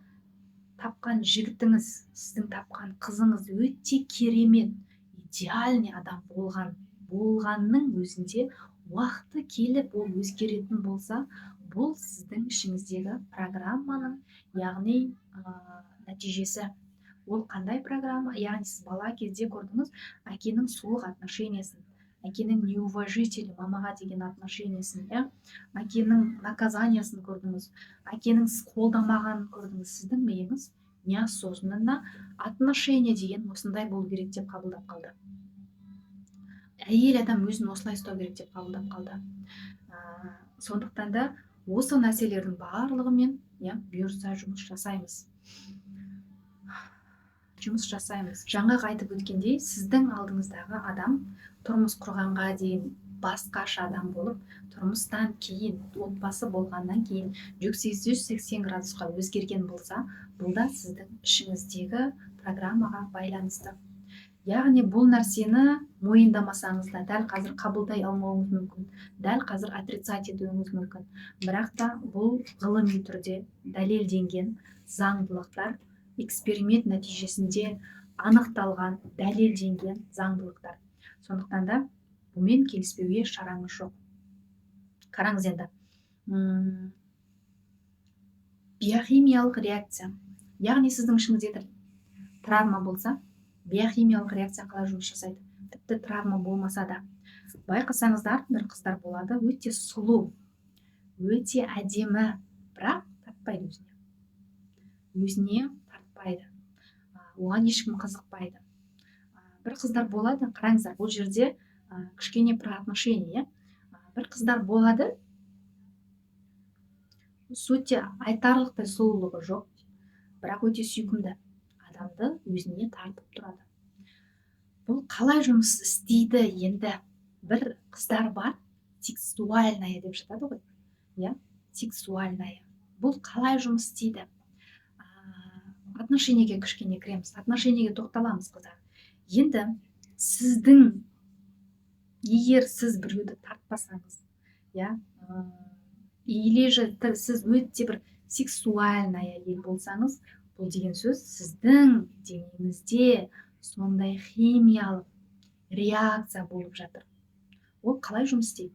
тапқан жігітіңіз, сіздің тапқан қызыңыз өте керемет, идеальный адам болған Болғанның өзінде уақыты келіп ол өзгеретін болса, бұл сіздің ішіңіздегі программаның, яғни нәтижесі. Ол қандай программа? Яғни сіз бала кезде көрдіңіз әкенің суық отношениесін, әкенің неуважительный мамаға деген отношениесін, иә, әкенің наказаниясын көрдіңіз, әкенің қолдамағанын көрдіңіз. Сіздің миыңыз неосознанно отношение деген осындай болу керек деп қабылдап қалды, әйел адам өзін осылай ұстау керек деп қабылдап қалды. Сондықтан да осы нәрселердің барлығымен, иә, бұйырса, жұмыс жасаймыз. Жаңағы айтып өткендей, сіздің алдыңыздағы адам тұрмыс құрғанға дейін басқаша адам болып, тұрмыстан кейін, отбасы болғаннан кейін 180 градусқа өзгерген болса, бұл да сіздің ішіңіздегі программаға байланысты. Яғни бұл нәрсені мойындамасаңыз да, дәл қазір қабылдай алмауыңыз мүмкін, дәл қазір отрицать етуіңіз мүмкін, бірақ та бұл ғылыми түрде дәлелденген заңдылықтар, эксперимент нәтижесінде анықталған, дәлелденген заңдылықтар. Сондықтан да бұнымен келіспеуге шараңыз жоқ. Қараңыз енді, биохимиялық реакция, яғни сіздің ішіңізде травма болса, биохимиялық реакция қалай жұмыс жасайды? Тіпті травма болмаса да, байқасаңыздар, бір қыздар болады, өте сұлу, өте әдемі, бірақ тартпайды өзіне, өзіне тартпайды, оған ешкім қызықпайды. Бір қыздар болады, қараңыздар, бұл жерде кішкене про отношения, иә. Бір қыздар болады, өте айтарлықтай сұлулығы жоқ, бірақ өте сүйкімді, адамды өзіне тартып тұрады. Бұл қалай жұмыс істейді енді? Бір қыздар бар, сексуальная деп жатады ғой, иә, сексуальная. Бұл қалай жұмыс істейді? Отношениеге кішкене кіреміз, отношениеге тоқталамыз, қыздар. Енді сіздің, егер сіз біреуді тартпасаңыз, иә, или же сіз өте бір сексуальная әйел болсаңыз, бұл деген сөз сіздің денеңізде сондай химиялық реакция болып жатыр. Ол қалай жұмыс істейді?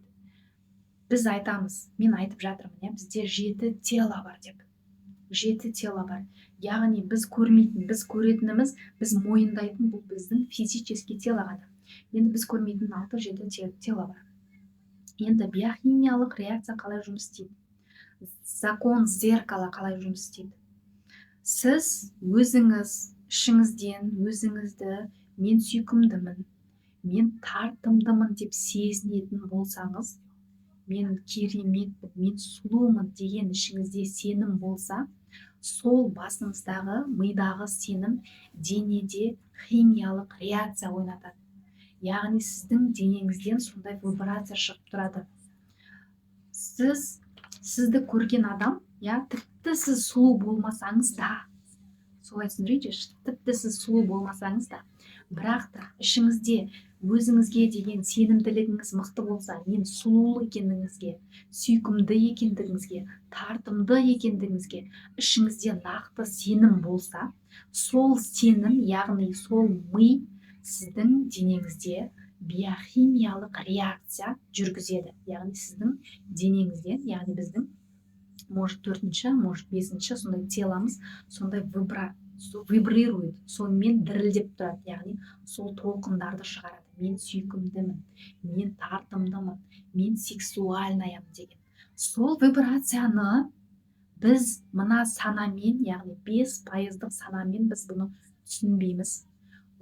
Біз айтамыз, мен айтып жатырмын, иә, бізде жеті тело бар деп. Жеті тело бар, яғни біз көрмейтін, біз көретініміз, біз мойындайтын бұл біздің физический тело ғана. Енді біз көрмейтін алты, жеті тело бар. Енді биохимиялық реакция қалай жұмыс істейді, закон зеркала қалай жұмыс істейді? Сіз өзіңіз ішіңізден өзіңізді мен сүйкімдімін, мен тартымдымын деп сезінетін болсаңыз, мен кереметпін, мен сұлумын деген ішіңізде сенім болса, сол басыңыздағы, мидағы сенім денеде химиялық реакция ойнатады. Яғни сіздің денеңізден сондай вибрация шығып тұрады. Сізді көрген адам, иә, тіпті сіз сұлу болмасаңыз да, солай түсіндірейінші, тіпті сіз сұлу болмасаңыз да, бірақ та ішіңізде өзіңізге деген сенімділігіңіз мықты болса, мен сұлу екендігіңізге, сүйкімді екендігіңізге, тартымды екендігіңізге ішіңізде нақты сенім болса, сол сенім, яғни сол ми сіздің денеңізде биохимиялық реакция жүргізеді. Яғни сіздің денеңізден, яғни біздің, может, төртінші, может, бесінші сондай теломыз сондай вибрирует, сонымен дірілдеп тұрады, яғни сол толқындарды шығарады: мен сүйкімдімін, мен тартымдымын, мен сексуальнаямын деген. Сол вибрацияны біз мына санамен, яғни 5%-дық санамен біз бұны түсінбейміз,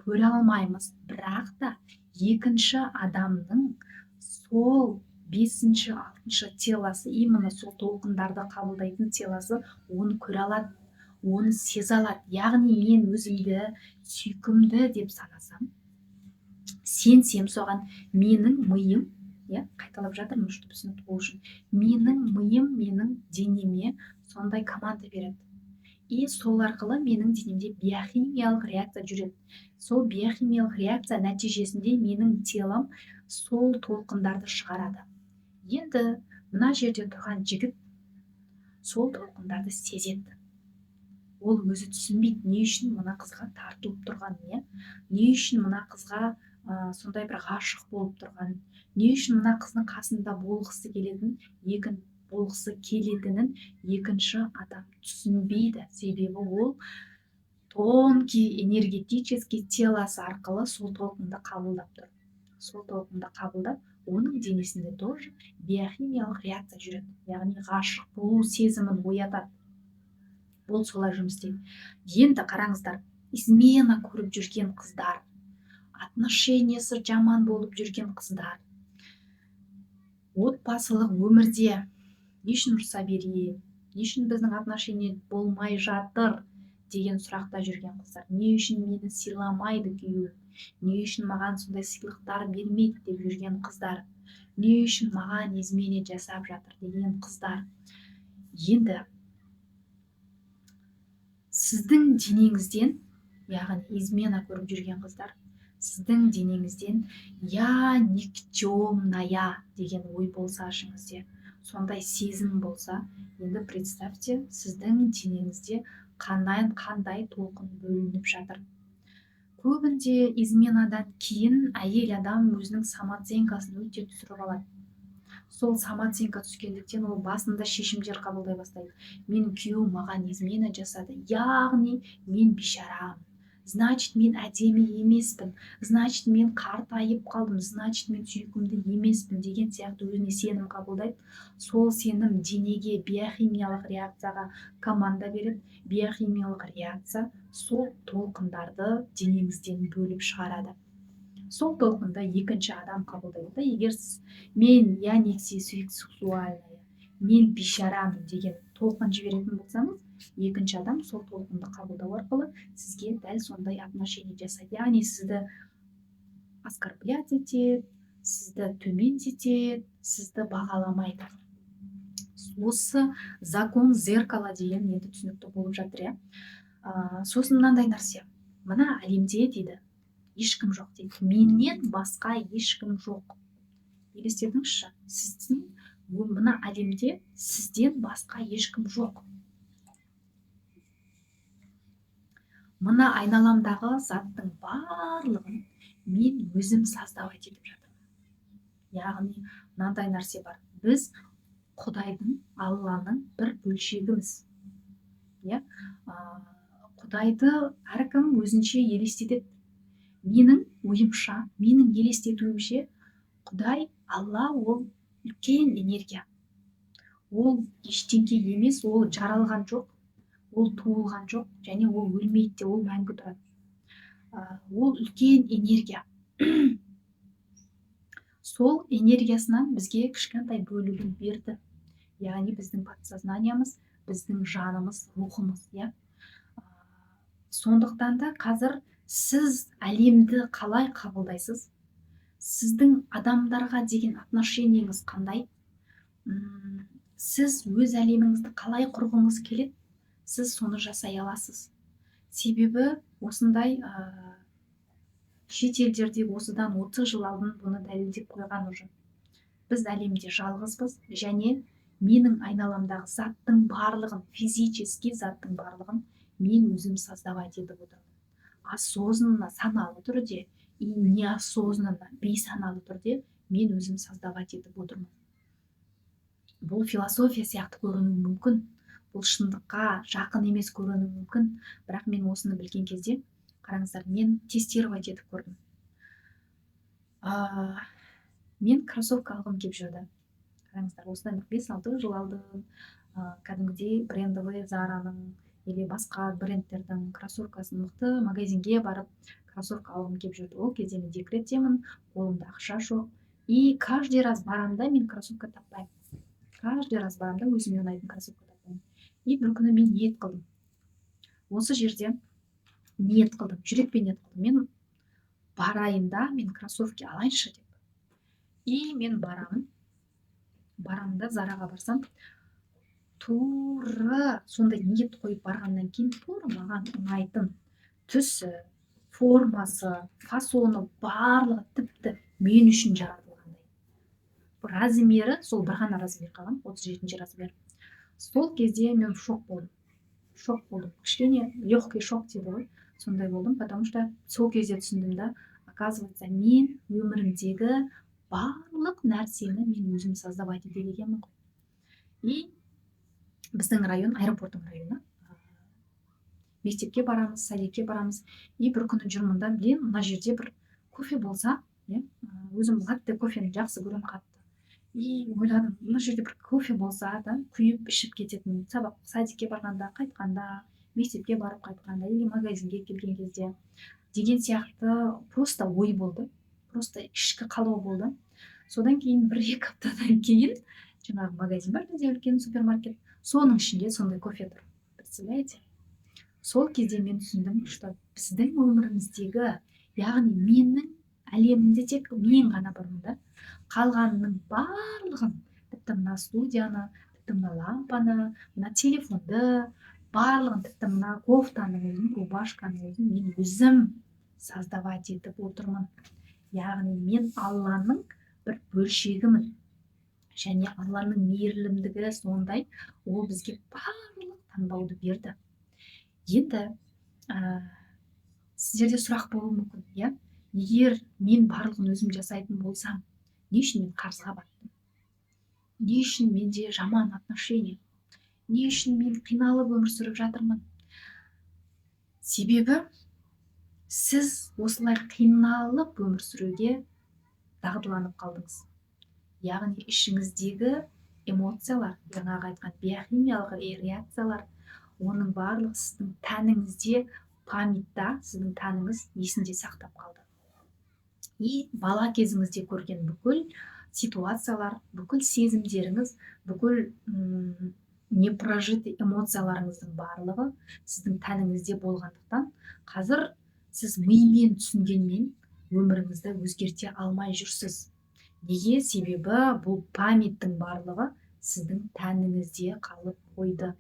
көре алмаймыз. Бірақ та екінші адамның сол бесінші, алтыншы телосы, именно сол толқындарды қабылдайтын телосы оны көре алады, оны сезе алады. Яғни мен өзімді сүйкімді деп санасам, сенсем соған, менің миым, иә, қайталап жатырмын, чтобы түсінікті болу үшін, менің миым менің денеме сондай команда береді, и сол арқылы менің денемде биохимиялық реакция жүреді. Сол биохимиялық реакция нәтижесінде менің телом сол толқындарды шығарады. Енді мына жерде тұрған жігіт сол толқындарды сезеді. Ол өзі түсінбейді не үшін мына қызға тартылып тұрғанын, иә, не үшін мына қызға сондай бір ғашық болып тұрғанын, не үшін мына қыздың қасында болғысы келетінін екінші адам түсінбейді. Себебі ол тонкий энергетический тело сы арқылы сол толқынды қабылдап тұр. Сол толқынды қабылдап, оның денесінде тоже биохимиялық реакция жүреді, яғни ғашық болу сезімін оятады. Бұл солай жұмыс істейді. Енді қараңыздар, измена көріп жүрген қыздар, отношения сы жаман болып жүрген қыздар, отбасылық өмірде не үшін ұрыса беремін, не үшін біздің отношение болмай жатыр деген сұрақта жүрген қыздар, не үшін мені сыйламайды күйеуім, не үшін маған сондай сыйлықтар бермейді деп жүрген қыздар, не үшін маған измена жасап жатыр деген қыздар, енді сіздің денеңізден, яғни измена көріп жүрген қыздар, сіздің денеңізден «я никчемная» деген ой болса, ішіңізде сондай сезім болса, енді представьте, сіздің денеңізде қандай толқын бөлініп жатыр. Көбінде изменадан кейін әйел адам өзінің самооценка сын өте түсіріп алады. Сол самооценка түскендіктен, ол басында шешімдер қабылдай бастайды: менің күйеуім маған измена жасады, яғни мен бейшарамын, значит, мен әдемі емеспін, значит, мен қартайып қалдым, значит, мен сүйкімді емеспін деген сияқты өзіне сенім қабылдайды. Сол сенім денеге биохимиялық реакцияға команда береді. Биохимиялық реакция сол толқындарды денеңізден бөліп шығарады. Сол толқынды екінші адам қабылдайды да. Егер сіз «мен, я не сексуальная, мен бейшарамын» деген толқын жіберетін болсаңыз, екінші адам сол толқынды қабылдау арқылы сізге дәл сондай отношение жасайды, яғни сізді оскорблять етеді, сізді төмендетеді, сізді бағаламайды. Осы закон зеркала деген енді түсінікті болып жатыр, иә. Сосын мынандай нәрсе: мына әлемде, дейді, ешкім жоқ дейді, менен басқа ешкім жоқ. Елестетіңізші, сіздің мына әлемде сізден басқа ешкім жоқ. Мына айналамдағы заттың барлығын мен өзім создавать етіп жатырмын. Яғни мынандай нәрсе бар: біз Құдайдың, Алланың бір бөлшегіміз, иә. Құдайды әркім өзінше елестетеді. Менің ойымша, менің елестетуімше, Құдай, Алла ол үлкен энергия, ол ештеңке емес, ол жаралған жоқ, ол туылған жоқ және ол өлмейді де, ол мәңгі тұрады. Ол үлкен энергия. Сол энергиясынан бізге кішкентай бөлігін берді, яғни біздің подсознание мыз, біздің жанымыз, рухымыз, иә. Сондықтан да қазір сіз әлемді қалай қабылдайсыз, сіздің адамдарға деген отношение ңіз қандай, сіз өз әлеміңізді қалай құрғыңыз келеді, сіз соны жасай аласыз. Себебі осындай шет елдерде осыдан 30 жыл алдын бұны дәлелдеп қойған уже. Біз әлемде жалғызбыз және менің айналамдағы заттың барлығын, физический заттың барлығын мен өзім создавать етіп отырмын. Осознанно, саналы түрде, и неосознанно, бейсаналы түрде мен өзім создавать етіп отырмын. Бұл философия сияқты көрінуі мүмкін, бұл шындыққа жақын емес көрінуі мүмкін, бірақ мен осыны білген кезде, қараңыздар, мен тестировать етіп көрдім. Мен кроссовка алғым келіп жүрді. Қараңыздар, осыдан 5-6 жыл алдын кәдімгідей брендовый Зараның или басқа брендтердің кроссовкасын, мықты магазинге барып кроссовка алғым келіп жүрді. Ол кезде мен декреттемін, қолымда ақша жоқ, и каждый раз барамын да, мен кроссовка таппаймын. Каждый раз барамын да, өзіме ұнайтын кроссовка таппаймын. И бір күні мен ниет қылдым, осы жерде ниет қылдым, жүрекпен ниет қылдым: мен барайын да, мен кроссовки алайыншы деп. И мен барамын да, Зараға барсам, тура сондай ниет қойып барғаннан кейін, тура маған ұнайтын түсі, формасы, фасоны, барлығы тіпті мен үшін жаратылғандай. Размері сол бір ғана размер қалған, 37 размер. Сол кезде мен шок болдым, шок болдым, кішкене легкий шок дейді ғой, сондай болдым, потому что сол кезде түсіндім да, Оказывается, мен өмірімдегі барлық нәрсені мен өзім создавать етеді екенмін ғой. И біздің район аэропорттың районы, мектепке барамыз, садикке барамыз. И бір күні жүрмін да, блин, мына жерде бір кофе болса, иә. Өзім латте кофені жақсы көремін қатты. И ойладым, мына жерде бір кофе болса да, құйып ішіп кететін, сабақ, садикке барғанда, қайтқанда, мектепке барып қайтқанда или магазинге келген кезде деген сияқты. Просто ой болды, просто ішкі қалау болды. Содан кейін 1-2 аптадан кейін жаңағы магазин бар бізде, үлкен супермаркет, соның ішінде сондай кофе тұр, представляете? Сол кезде мен түсіндім, что біздің өміріміздегі, яғни менің әлемімде тек мен ғана бармын да, қалғанының барлығын, тіпті мына студияны, тіпті мына лампаны, мына телефонды, барлығын, тіпті мына кофтаның өзін, рубашканың өзін мен өзім создавать етіп отырмын. Яғни мен Алланың бір бөлшегімін және Алланың мейірімдігі сондай, ол бізге барлық таңдауды берді. Енді сіздерде сұрақ болуы мүмкін, иә: егер мен барлығын өзім жасайтын болсам, не үшін мен қарызға баттым, не үшін менде жаман отношения, не үшін мен қиналып өмір сүріп жатырмын? Себебі сіз осылай қиналып өмір сүруге дағдыланып қалдыңыз. Яғни ішіңіздегі эмоциялар, жаңағы айтқан биохимиялық реакциялар, оның барлығы сіздің тәніңізде, памятьта, сіздің тәніңіз есінде сақтап қалды. И бала кезіңізде көрген бүкіл ситуациялар, бүкіл сезімдеріңіз, бүкіл непрожитый эмоцияларыңыздың барлығы сіздің тәніңізде болғандықтан, қазір сіз мимен түсінгенмен, өміріңізді өзгерте алмай жүрсіз. Неге? Себебі бұл памяттің барлығы сіздің тәніңізде қалып қойды.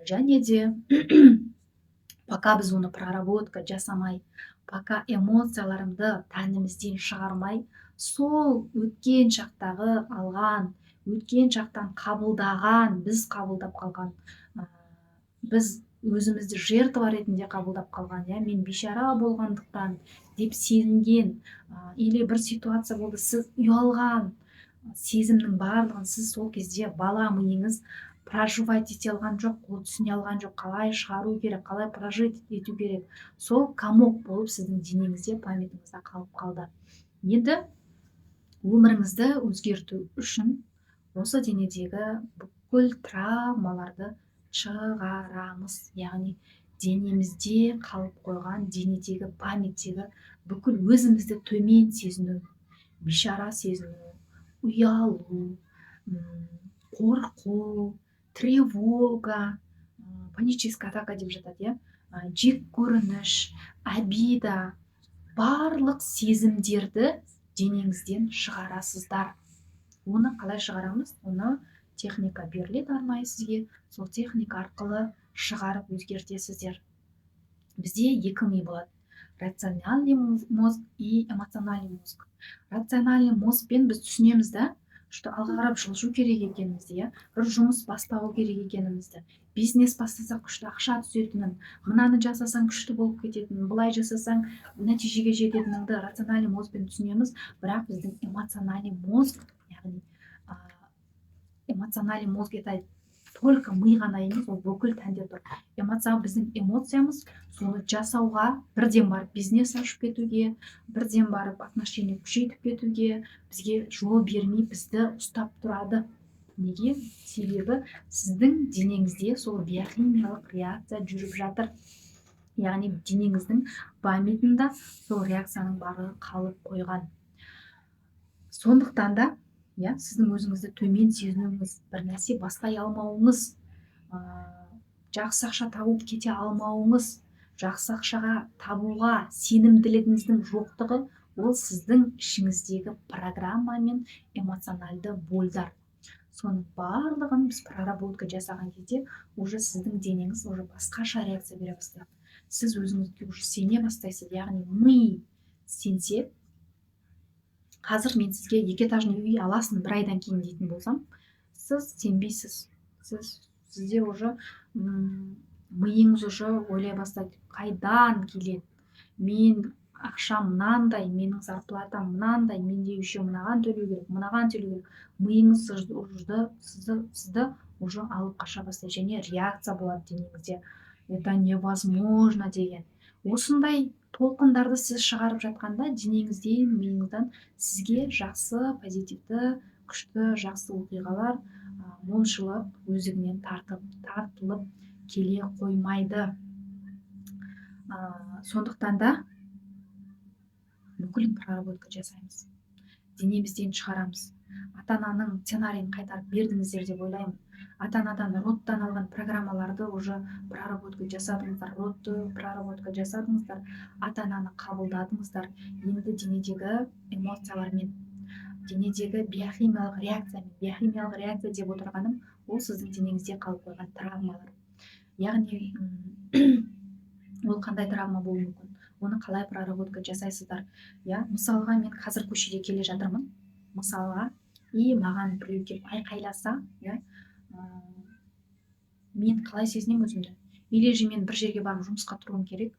Және де пока біз оны проработка жасамай, пока эмоцияларымды тәнімізден шығармай, сол өткен шақтағы алған, өткен шақтан қабылдаған, біз қабылдап қалған, біз өзімізді жертва ретінде қабылдап қалған, иә, мен бейшара болғандықтан деп сезінген или бір ситуация болды, сіз ұялған сезімнің барлығын сіз сол кезде бала миыңыз проживать ете алған жоқ, ол түсіне алған жоқ, қалай шығару керек, қалай прожить ету керек. Сол комок болып сіздің денеңізде, памятіңізде қалып қалды. Енді өміріңізді өзгерту үшін осы денедегі бүкіл травмаларды шығарамыз. Яғни денемізде қалып қойған, денедегі, памяттегі бүкіл өзімізді төмен сезіну, бейшара сезіну, ұялу, қорқу, тревога, паническая атака деп жатады, иә, жек көрініш, обида, барлық сезімдерді денеңізден шығарасыздар. Оны қалай шығарамыз? Оны техника беріледі арнайы сізге, сол техника арқылы шығарып өзгертесіздер. Бізде екі ми болады: рациональный мозг и эмоциональный мозг. Рациональный мозгпен біз түсінеміз да, что алға қарап жылжу керек екенімізді, иә, бір жұмыс бастау керек екенімізді, бизнес бастасақ, күшті ақша түсетінін, мынаны жасасаң, күшті болып кететінін, былай жасасаң, нәтижеге жететініңді рациональный мозгпен түсінеміз. Бірақ біздің эмоциональный мозг, яғни эмоциональный мозг — это только ми ғана емес, ол бүкіл тәнде тұр. Эмоция, біздің эмоциямыз соны жасауға, бірден барып бизнес ашып кетуге, бірден барып отношение күшейтіп кетуге бізге жол бермей, бізді ұстап тұрады. Неге? Себебі сіздің денеңізде сол биохимиялық реакция жүріп жатыр, яғни денеңіздің памятында сол реакцияның барлығы қалып қойған. Сондықтан да, иә, сіздің өзіңізді төмен сезінуіңіз, бір нәрсе бастай алмауыңыз, жақсы ақша тауып кете алмауыңыз, жақсы ақшаға табуға сенімділігіңіздің жоқтығы — ол сіздің ішіңіздегі программа мен эмоциональды больдар. Соның барлығын біз проработка жасаған кезде уже сіздің денеңіз уже басқаша реакция бере бастайды, сіз өзіңізге уже сене бастайсыз. Яғни ми сенсе, қазір мен сізге екі этажный үй аласың бір айдан кейін дейтін болсам, сіз сенбейсіз. Сізде уже миыңыз уже ойлай бастайды: қайдан келеді мен Ақша мынандай, менің зарплатам мынандай, менде еще мынаған төлеу керек, мынаған төлеу керек. Миыңыз сізді уже алып қаша бастайды және реакция болады денеңізде: «Это невозможно» деген. Осындай толқындарды сіз шығарып жатқанда, денеңізден, миыңыздан сізге жақсы, позитивті, күшті, жақсы оқиғалар, молшылық өздігінен тартылып келе қоймайды. Сондықтан да бүкілін проработка жасаймыз, денемізден шығарамыз. Ата ананың сценарийін қайтарып бердіңіздер деп ойлаймын. Ата анадан, родтан алған программаларды уже проработка жасадыңыздар, родты проработка жасадыңыздар, ата ананы қабылдадыңыздар. Енді денедегі эмоциялармен, денедегі биохимиялық реакциямен. Биохимиялық реакция деп отырғаным — ол сіздің денеңізде қалып қойған травмалар. Яғни ол қандай травма болуы мүмкін, оны қалай проработка жасайсыздар, иә? Мысалға, мен қазір көшеде келе жатырмын, мысалға, и маған біреу келіп айқайласа, иә, мен қалай сезінемін өзімді? Или же мен бір жерге барып жұмысқа тұруым керек,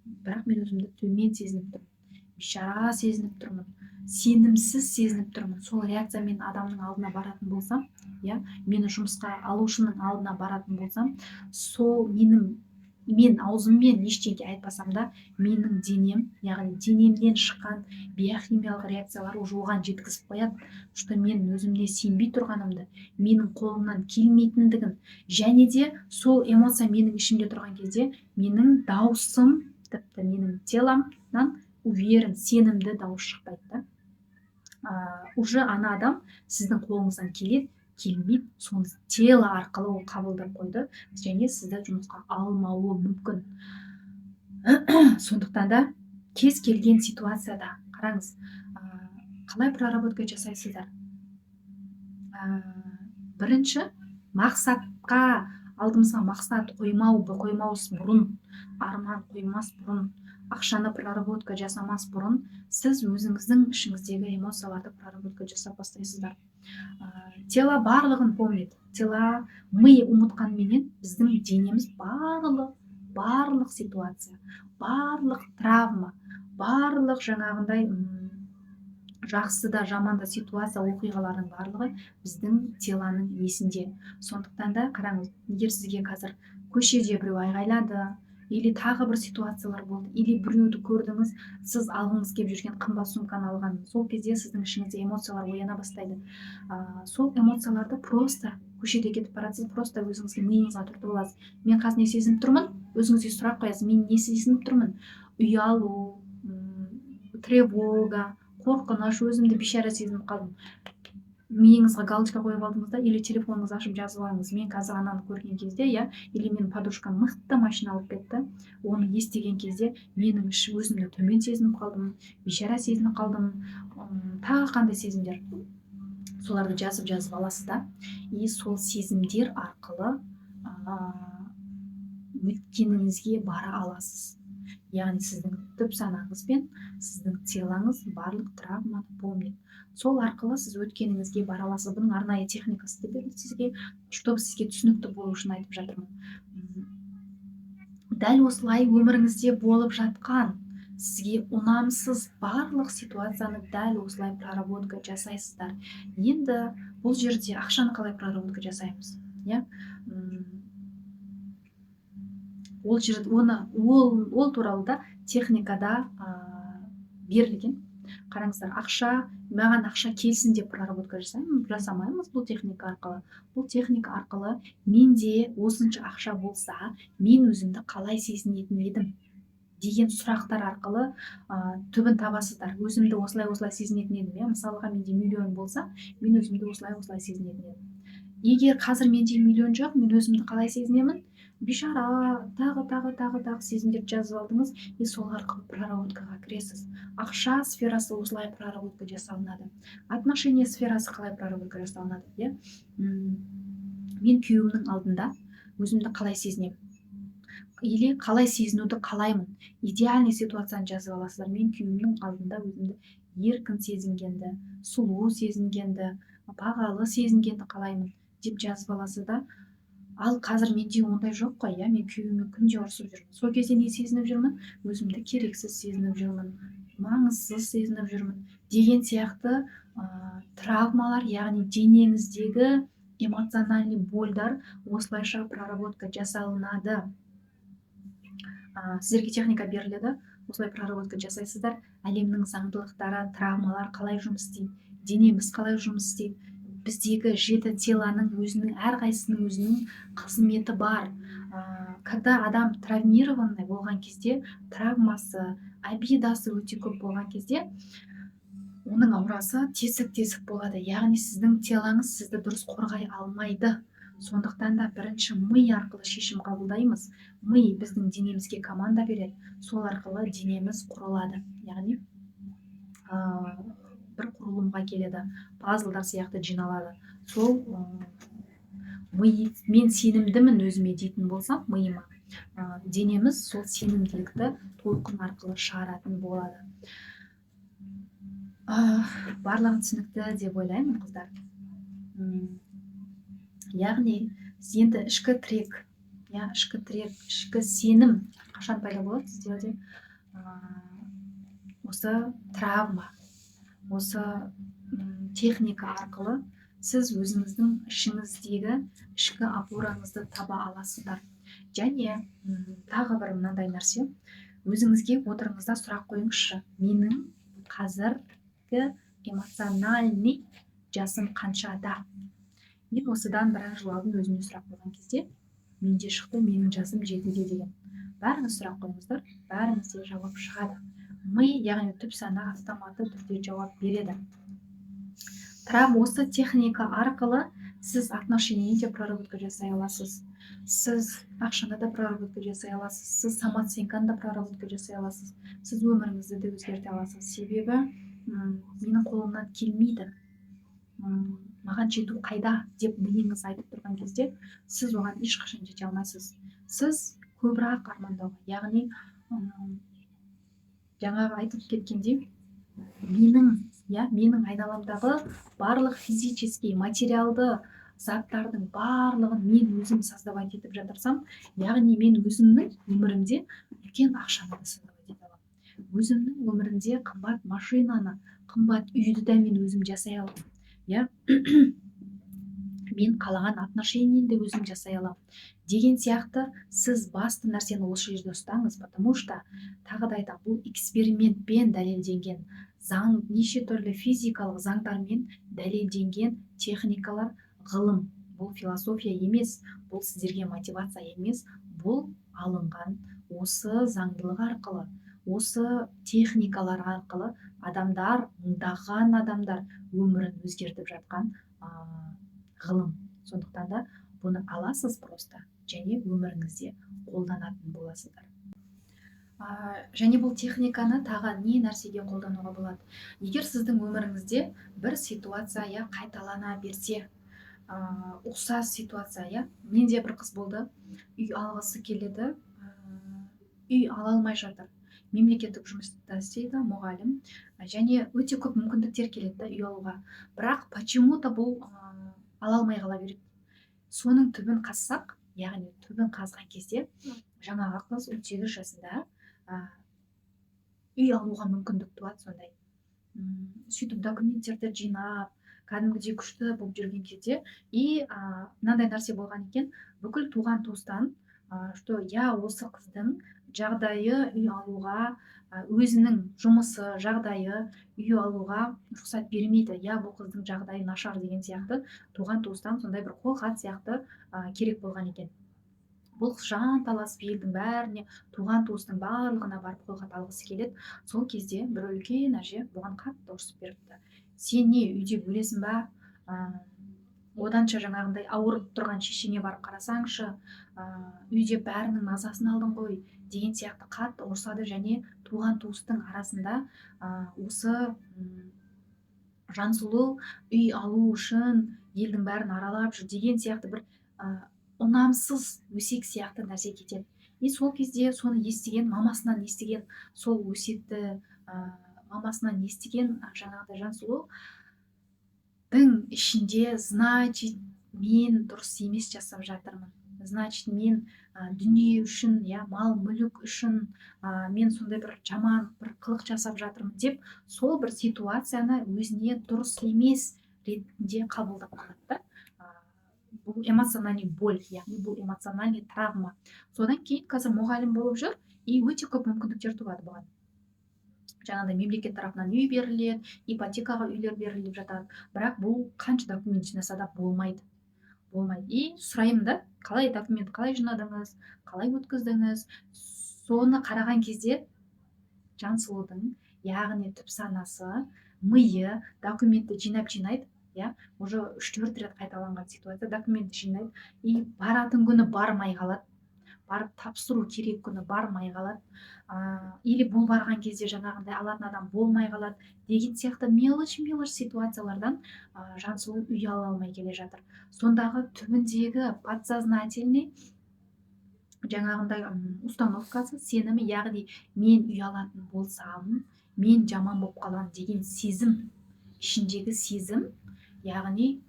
бірақ мен өзімді төмен сезініп тұрмын, бейшара сезініп тұрмын, сенімсіз сезініп тұрмын. Сол реакциямен адамның алдына баратын болсам, иә, мені жұмысқа алушының алдына баратын болсам, сол мен аузыммен ештеңе айтпасам да, менің денем, яғни денемнен шыққан биохимиялық реакциялар уже оған жеткізіп қояды, что мен өзімне сенбей тұрғанымды, менің қолымнан келмейтіндігін. Және де сол эмоция менің ішімде тұрған кезде, менің даусым, тіпті менің теломнан уверен, сенімді дауыс шықпайды да. Уже ана адам сіздің қолыңыздан келеді, келмейді, соны тело арқылы ол қабылдап қойды және сізді жұмысқа алмауы мүмкін. Сондықтан да кез келген ситуацияда, қараңыз, қалай проработка жасайсыздар? Бірінші мақсатқа, алдымызға мақсат қоймаус бұрын, арман қоймас бұрын, ақшаны проработка жасамас бұрын сіз өзіңіздің ішіңіздегі эмоцияларды проработка жасап бастайсыздар. Тело барлығын помнит. Тело, ми ұмытқанменен, біздің денеміз барлық ситуация, барлық травма, барлық жаңағындай жақсы да, жаман да ситуация, оқиғалардың барлығы біздің телоның есінде. Сондықтан да қараңыз, егер сізге қазір көшеде біреу айғайлады или тағы бір ситуациялар болды, или біреуді көрдіңіз, сіз алғыңыз келіп жүрген қымбат сумканы алған, сол кезде сіздің ішіңізде эмоциялар ояна бастайды. Сол эмоцияларды просто көшеде кетіп бара жатсыз, просто өзіңізге, миыңызға түртіп аласыз: «Мен қазір не сезініп тұрмын?» Өзіңізге сұрақ қоясыз: «Мен не сезініп тұрмын?» Ұялу, тревога, қорқыныш, өзімді бейшара сезініп қалдым. Миыңызға галочка қойып алдыңыз да или телефоныңызды ашып жазып алыңыз: «Мен қазір ананы көрген кезде, иә, или менің подружкам мықты машина алып кетті, оны естіген кезде менің өзімді төмен сезініп қалдым, бейшара сезініп қалдым». Тағы қандай сезімдер, соларды жазып жазып аласыз да, и сол сезімдер арқылы өткеніңізге бара аласыз. Яғни сіздің түп санаңыз бен сіздің телоңыз барлық травманы помнит. Сол арқылы сіз өткеніңізге бара аласыз. Бұның арнайы техникасы да берілді сізге, чтобы сізге түсінікті болу үшін айтып жатырмын. Дәл осылай өміріңізде болып жатқан сізге ұнамсыз барлық ситуацияны дәл осылай проработка жасайсыздар. Енді бұл жерде ақшаны қалай проработка жасаймыз, иә? Ол жерде оны ол туралы да техникада берілген. Қараңыздар, ақша, маған ақша келсін деп проработка жасаймын, жасамаймыз бұл техника арқылы. Бұл техника арқылы менде осынша ақша болса, мен өзімді қалай сезінетін едім деген сұрақтар арқылы түбін табасыздар. Өзімді осылай осылай сезінетін едім, иә. Мысалға, менде миллион болса, мен өзімді осылай осылай сезінетін едім. Егер қазір менде миллион жоқ, мен өзімді қалай сезінемін? Бейшара, тағы, тағы, тағы, тағы сезімдерді жазып алдыңыз и сол арқылы проработкаға кіресіз. Ақша сферасы осылай проработка жасалынады. Отношения сферасы қалай проработка жасалынады, иә? Мен күйеуімнің алдында өзімді қалай сезінемін или қалай сезінуді қалаймын? Идеальный ситуацияны жазып аласыздар: мен күйеуімнің алдында өзімді еркін сезінгенді, сұлу сезінгенді, бағалы сезінгенді қалаймын деп жазып аласыз да. Ал қазір менде ондай жоқ қой, иә, мен күйеуіме күнде ұрысып жүрмін. Сол кезде не сезініп жүрмін? Өзімді керексіз сезініп жүрмін, маңызсыз сезініп жүрмін деген сияқты травмалар, яғни денеңіздегі эмоциональный боль дар осылайша проработка жасалынады. Сіздерге техника беріледі, осылай проработка жасайсыздар. Әлемнің заңдылықтары, травмалар қалай жұмыс істейді, денеміз қалай жұмыс істейді, біздегі жеті тело ның өзінің, әрқайсысының өзінің қызметі бар. Когда адам травмированный болған кезде, травмасы, обида сы өте көп болған кезде, оның аурасы тесік тесік болады, яғни сіздің тело ңыз сізді дұрыс қорғай алмайды. Сондықтан да бірінші ми арқылы шешім қабылдаймыз. Ми біздің денемізге команда береді, сол арқылы денеміз құрылады, яғни бір құрылымға келеді, пазлдар сияқты жиналады. Сол ми, мен сенімдімін өзіме дейтін болсам, миыма, денеміз сол сенімділікті толқын арқылы шығаратын болады. Барлығы түсінікті деп ойлаймын, қыздар. Яғни енді ішкі тірек, иә, ішкі тірек, ішкі сенім қашан пайда болады сіздерде? Осы травма, осы техника арқылы сіз өзіңіздің ішіңіздегі ішкі опора ңызды таба аласыздар. Және тағы бір мынандай нәрсе: өзіңізге отырыңыз да, сұрақ қойыңызшы: менің қазіргі эмоциональный жасым қаншада? Мен осыдан біраз жыл алдын өзіме сұрақ қойған кезде менде шықты: менің жасым 7-де деген. Бәріңіз сұрақ қойыңыздар, бәріңізде жауап шығады. Ми, яғни түп сана автоматты түрде жауап береді. Осы техника арқылы сіз отношение де проработка жасай аласыз, сіз ақшаны да проработка жасай аласыз, сіз самооценка ны да проработка жасай аласыз, сіз өміріңізді де өзгерте аласыз. Себебі менің қолымнан келмейді, маған жету қайда деп миыңыз айтып тұрған кезде, сіз оған ешқашан жете алмайсыз. Сіз көбірек армандауға, яғни жаңағы айтып кеткендей, менің, иә, менің айналамдағы барлық физический, материалды заттардың барлығын мен өзім создавать етіп жатырсам, яғни мен өзімнің өмірімде үлкен ақшаны да создавать ете аламын, өзімнің өмірімде қымбат машинаны, қымбат үйді де мен өзім жасай аламын, иә, мен қалаған отношение ні де өзім жасай аламын деген сияқты. Сіз басты нәрсені осы жерде ұстаңыз, потому что, тағы да айтамын, бұл экспериментпен дәлелденген заң, неше түрлі физикалық заңдармен дәлелденген техникалар, ғылым. Бұл философия емес, бұл сіздерге мотивация емес, бұл алынған осы заңдылық арқылы, осы техникалар арқылы адамдар, мыңдаған адамдар өмірін өзгертіп жатқан ғылым. Сондықтан да бұны аласыз просто және өміріңізде қолданатын боласыздар. Және бұл техниканы тағы не нәрсеге қолдануға болады? Егер сіздің өміріңізде бір ситуация, иә, қайталана берсе, ұқсас ситуация, иә. Менде бір қыз болды, үй алғысы келеді, үй ала алмай жатыр. Мемлекеттік жұмыста істейді, мұғалім, және өте көп мүмкіндіктер келеді да үй алуға, бірақ почему то бұл ала алмай қала береді. Соның түбін қазсақ, яғни түбін қазған кезде, жаңағы қыз 18 жасында үй алуға мүмкіндік туады сондай. Сөйтіп документтерді жинап, кәдімгідей күшті болып жүрген кезде и мынандай нәрсе болған екен: бүкіл туған туыстан, что, иә, осы қыздың жағдайы үй алуға, өзінің жұмысы, жағдайы үй алуға рұқсат бермейді, иә, бұл қыздың жағдайы нашар деген сияқты туған туыстан сондай бір қолхат сияқты керек болған екен. Бұл қыз жанталасып елдің бәріне, туған туыстың барлығына барып қолхат алғысы келеді. Сол кезде бір үлкен әже бұған қатты ұрсып беріпті: «Сен не, үйде өлесің ба? Оданша жаңағындай ауырып тұрған шешеңе барып қарасаңшы, үйде бәрінің мазасын алдың ғой», – деген сияқты қатты ұрсады. Және туған туыстың арасында осы Жансұлу үй алу үшін елдің бәрін аралап жүр деген сияқты бір ұнамсыз өсек сияқты нәрсе кетеді. И сол кезде соны естіген, мамасынан естіген, сол өсекті мамасынан естіген жаңағыдай Жансұлудың ішінде: «Значит, мен дұрыс емес жасап жатырмын, Значит, мен дүние үшін, иә, мал мүлік үшін мен сондай бір жаман бір қылық жасап жатырмын деп, сол бір ситуацияны өзіне дұрыс емес ретінде қабылдап қалады да. Бұл эмоциональный боль, яғни бұл эмоциональный травма. Содан кейін қазір мұғалім болып жүр, и өте көп мүмкіндіктер туады бұған. Жаңағыдай мемлекет тарапынан үй беріледі, ипотекаға үйлер беріліп жатады, бірақ бұл қанша документ жинаса да болмайды, болмайды. И сұраймын да: қалай документ, қалай жинадыңыз, қалай өткіздіңіз? Соны қараған кезде Жансұлудың, яғни түп санасы, миы документті жинап, жинайды, иә, уже 3-4 рет қайталанған ситуация. Документті жинайды и баратын күні бармай қалады, барып тапсыру керек күні бармай қалады, или бұл барған кезде жаңағындай алатын адам болмай қалады деген сияқты мелочь мелочь ситуациялардан Жансұлу үй ала алмай келе жатыр. Сондағы түбіндегі подсознательный жаңағындай установкасы, сенімі, яғни мен үй алатын болсам, мен жаман болып қаламын деген сезім, ішіндегі сезім, яғни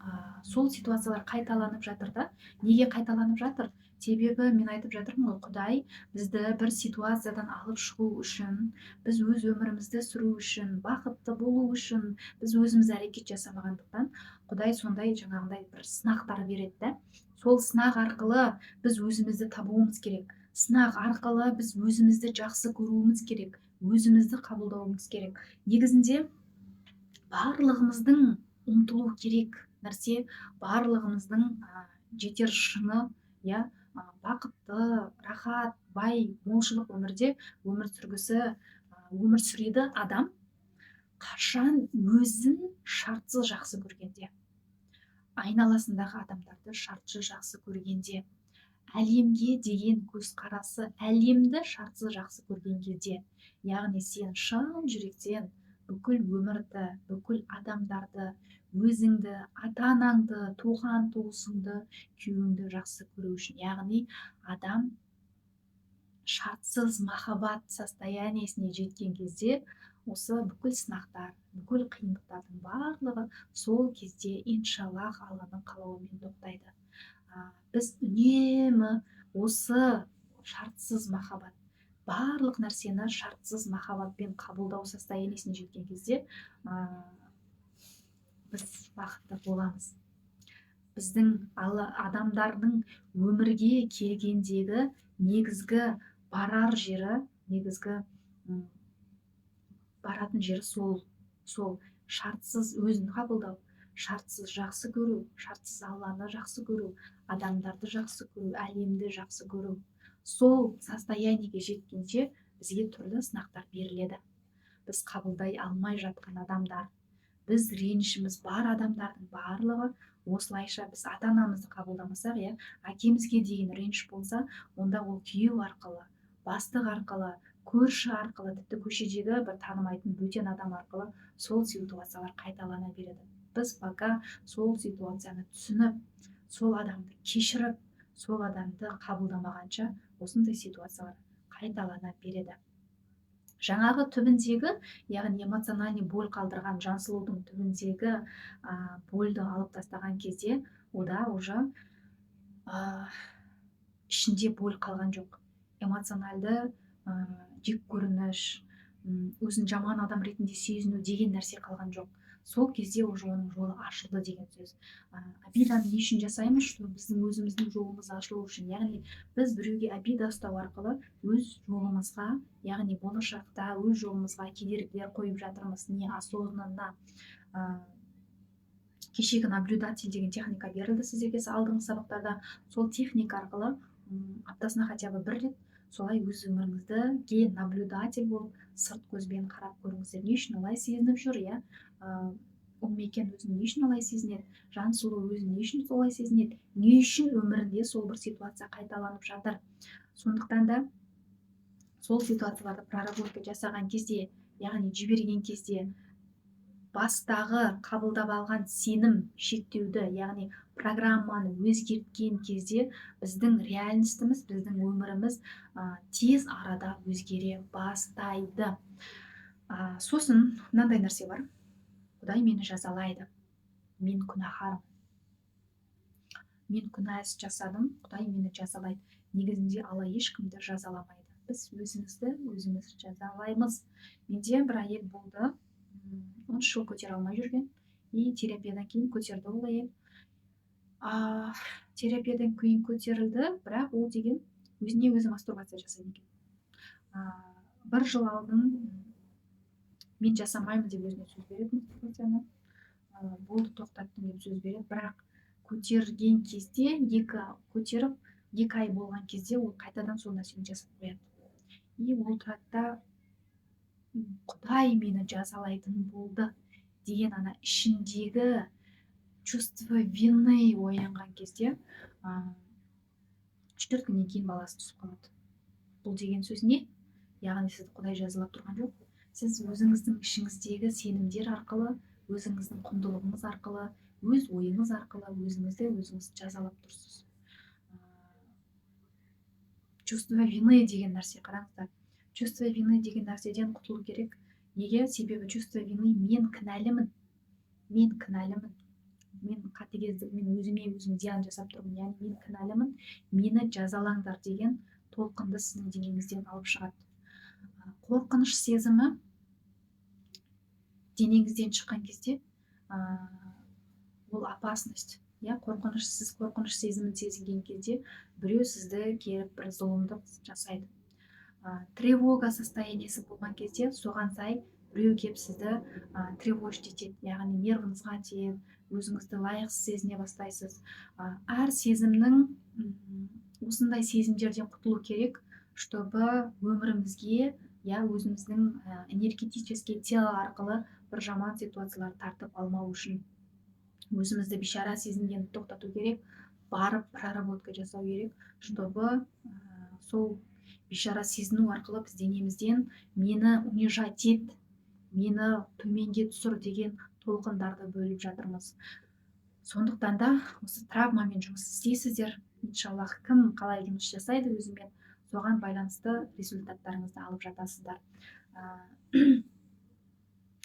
сол ситуациялар қайталанып жатыр да. Неге қайталанып жатыр? Себебі мен айтып жатырмын ғой, Құдай бізді бір ситуациядан алып шығу үшін, біз өз өмірімізді сүру үшін, бақытты болу үшін, біз өзіміз әрекет жасамағандықтан, Құдай сондай жаңағындай бір сынақтар береді да. Сол сынақ арқылы біз өзімізді табуымыз керек, сынақ арқылы біз өзімізді жақсы көруіміз керек, өзімізді қабылдауымыз керек. Негізінде барлығымыздың ұмтылу керек нәрсе, барлығымыздың жетер шыңы, иә, бақытты, рахат, бай, молшылық өмірде өмір сүргісі, өмір сүреді адам қашан өзін шартсыз жақсы көргенде, айналасындағы адамдарды шартсыз жақсы көргенде, әлемге деген көзқарасы, әлемді шартсыз жақсы көрген кезде. Яғни сен шын жүректен бүкіл өмірді, бүкіл адамдарды, өзіңді, ата анаңды, туған туысыңды, күйеуіңді жақсы көру үшін, яғни адам шартсыз махаббат состояниесіне жеткен кезде, осы бүкіл сынақтар, бүкіл қиындықтардың барлығы сол кезде, иншаллах, Алланың қалауымен тоқтайды. Біз үнемі осы шартсыз махаббат, барлық нәрсені шартсыз махаббатпен қабылдау состояниесіне жеткен кезде біз бақытты боламыз. Біздің алла, адамдардың өмірге келгендегі негізгі барар жері, негізгі баратын жері сол шартсыз өзін қабылдау, шартсыз жақсы көру, шартсыз Алланы жақсы көру, адамдарды жақсы көру, әлемді жақсы көру. Сол состояниеге жеткенше бізге түрлі сынақтар беріледі. Біз қабылдай алмай жатқан адамдар, біз ренішіміз бар адамдардың барлығы осылайша, біз ата анамызды қабылдамасақ, иә, әкемізге деген реніш болса, онда ол күйеу арқылы, бастық арқылы, көрші арқылы, тіпті көшедегі бір танымайтын бөтен адам арқылы сол ситуациялар қайталана береді. Біз пока сол ситуацияны түсініп, сол адамды кешіріп, сол адамды қабылдамағанша, осындай ситуациялар қайталана береді. Жаңағы түбіндегі, яғни эмоциональный боль қалдырған Жансұлудың түбіндегі больді алып тастаған кезде, ода уже ішінде боль қалған жоқ. Эмоциональды жек көрініш, өзін жаман адам ретінде сезіну деген нәрсе қалған жоқ. Сол кезде уже оның жолы ашылды деген сөз. Обиданы не үшін жасаймыз? Что біздің өзіміздің жолымыз ашылу үшін. Яғни біз біреуге обида ұстау арқылы өз жолымызға, яғни болашақта өз жолымызға кедергілер қойып жатырмыз неосознанно. Кешегі наблюдатель деген техника берілді сіздерге алдыңғы сабақтарда. Сол техника арқылы аптасына хотя бы бір рет солай өз өміріңізге наблюдатель болып, сырт көзбен қарап көріңіздер. Не үшін олай сезініп жүр, иә, Ұлмекен өзін не үшін олай сезінеді, Жансұлу өзін не үшін солай сезінеді, не үшін өмірінде сол бір ситуация қайталанып жатыр? Сондықтан да сол ситуацияларды проработка жасаған кезде, яғни жіберген кезде, бастағы қабылдап алған сенім, шектеуді, яғни программаны өзгерткен кезде, біздің реальностіміз, біздің өміріміз тез арада өзгере бастайды. Сосын мынандай нәрсе бар: Құдай мені жазалайды, мен күнәһармын. Мен күнә іс жасадым, Құдай мені жазалайды. Негізінде Алла ешкімді жазаламайды, біз өзімізді өзіміз жазалаймыз. Менде бір әйел болды, 13 жыл көтере алмай жүрген, и терапиядан кейін көтерді ол әйел. Терапиядан кейін көтерілді, бірақ ол деген өзіне өзі мастурбация жасайды екен. Бір жыл алдын мен жасамаймын деп өзіне сөз береді, мастурбацияны болды, тоқтаттым деп сөз береді. Бірақ көтерген кезде, екі көтеріп, 2 ай болған кезде ол қайтадан сол нәрсені жасап қояды. И ол тұрады да, «Құдай мені жазалайтын болды» деген ана ішіндегі чувство вины оянған кезде, 3-4 күннен кейін баласы түсіп қалады. Бұл деген сөз не? Яғни сізді Құдай жазалап тұрған жоқ, сіз өзіңіздің ішіңіздегі сенімдер арқылы, өзіңіздің құндылығыңыз арқылы, өз ойыңыз арқылы өзіңізді өзіңіз жазалап тұрсыз. Чувство вины деген нәрсе, қараңыздар, чувство вины деген нәрседен құтылу керек. Неге? Себебі чувство вины: мен кінәлімін, мен кінәлімін, мен қатыгездік, мен өзіме өзім зиян жасап тұрмын, яғни мен кінәлімін, мені жазалаңдар деген толқынды сіздің денеңізден алып шығады. Қорқыныш сезімі денеңізден шыққан кезде, ол опасность, иә, қорқыныш. Сіз қорқыныш сезімін сезінген кезде біреу сізді келіп бір зұлымдық жасайды. Тревога состояние сі болған кезде соған сай біреу келіп сізді тревожить етеді, яғни нервіңізға тиеді, өзіңізді лайықсыз сезіне бастайсыз. Әр сезімнің, осындай сезімдерден құтылу керек, чтобы өмірімізге, иә, өзіміздің энергетический тело арқылы бір жаман ситуацияларды тартып алмау үшін өзімізді бейшара сезінгенді тоқтату керек, барып проработка жасау керек, чтобы сол бейшара сезіну арқылы біз денемізден «мені унижать ет, мені төменге түсір» деген толқындарды бөліп жатырмыз. Сондықтан да осы травмамен жұмыс істейсіздер, иншаллах. Кім қалай жұмыс жасайды өзімен, соған байланысты результаттарыңызды алып жатасыздар.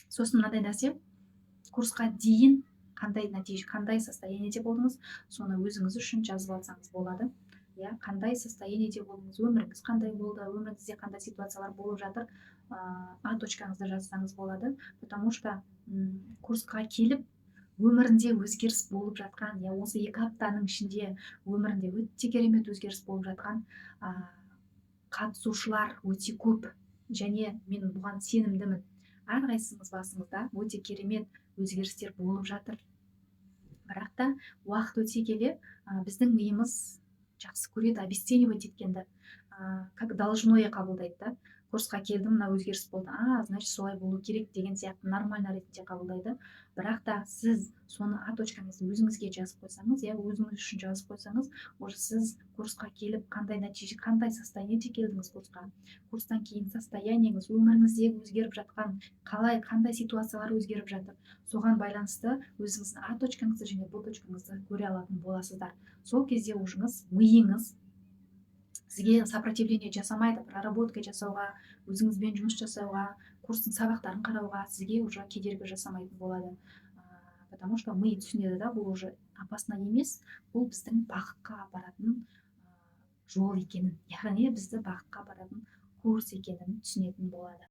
Сосын мынандай нәрсе: курсқа дейін қандай нәтиже, қандай состояние де болдыңыз, соны өзіңіз үшін жазып алсаңыз болады, иә. Қандай состояние де болдыңыз, өміріңіз қандай болды, өміріңізде қандай ситуациялар болып жатыр, а точка ңызды жазсаңыз болады. Потому что курсқа келіп, өмірінде өзгеріс болып жатқан, иә, осы 2 аптаның ішінде өмірінде өте керемет өзгеріс болып жатқан қатысушылар өте көп. Және мен бұған сенімдімін, әрқайсыңыз басыңызда өте керемет өзгерістер болып жатыр. Бірақ та уақыт өте келе біздің миымыз жақсы көреді обесценивать еткенді, как должное қабылдайды да. Курсқа келдім, мына өзгеріс болды, а значит, солай болу керек деген сияқты нормально ретінде қабылдайды. Бірақ та сіз соны а точка ңызды өзіңізге жазып қойсаңыз, иә, өзіңіз үшін жазып қойсаңыз, уже сіз курсқа келіп, қандай нәтиже, қандай состояние де келдіңіз курсқа, курстан кейін состояние ңіз, өміріңіздегі өзгеріп жатқан, қалай, қандай ситуациялар өзгеріп жатыр, соған байланысты өзіңіздің а точка ңызды және б точка ңызды көре алатын боласыздар. Сол кезде уже миыңыз сізге сопротивление жасамайды проработка жасауға, өзіңізбен жұмыс жасауға, курстың сабақтарын қарауға сізге уже кедергі жасамайтын болады. Потому что ми түсінеді да, бұл уже опасно емес, бұл біздің бақытқа апаратын жол екенін, яғни бізді бақытқа апаратын курс екенін түсінетін болады.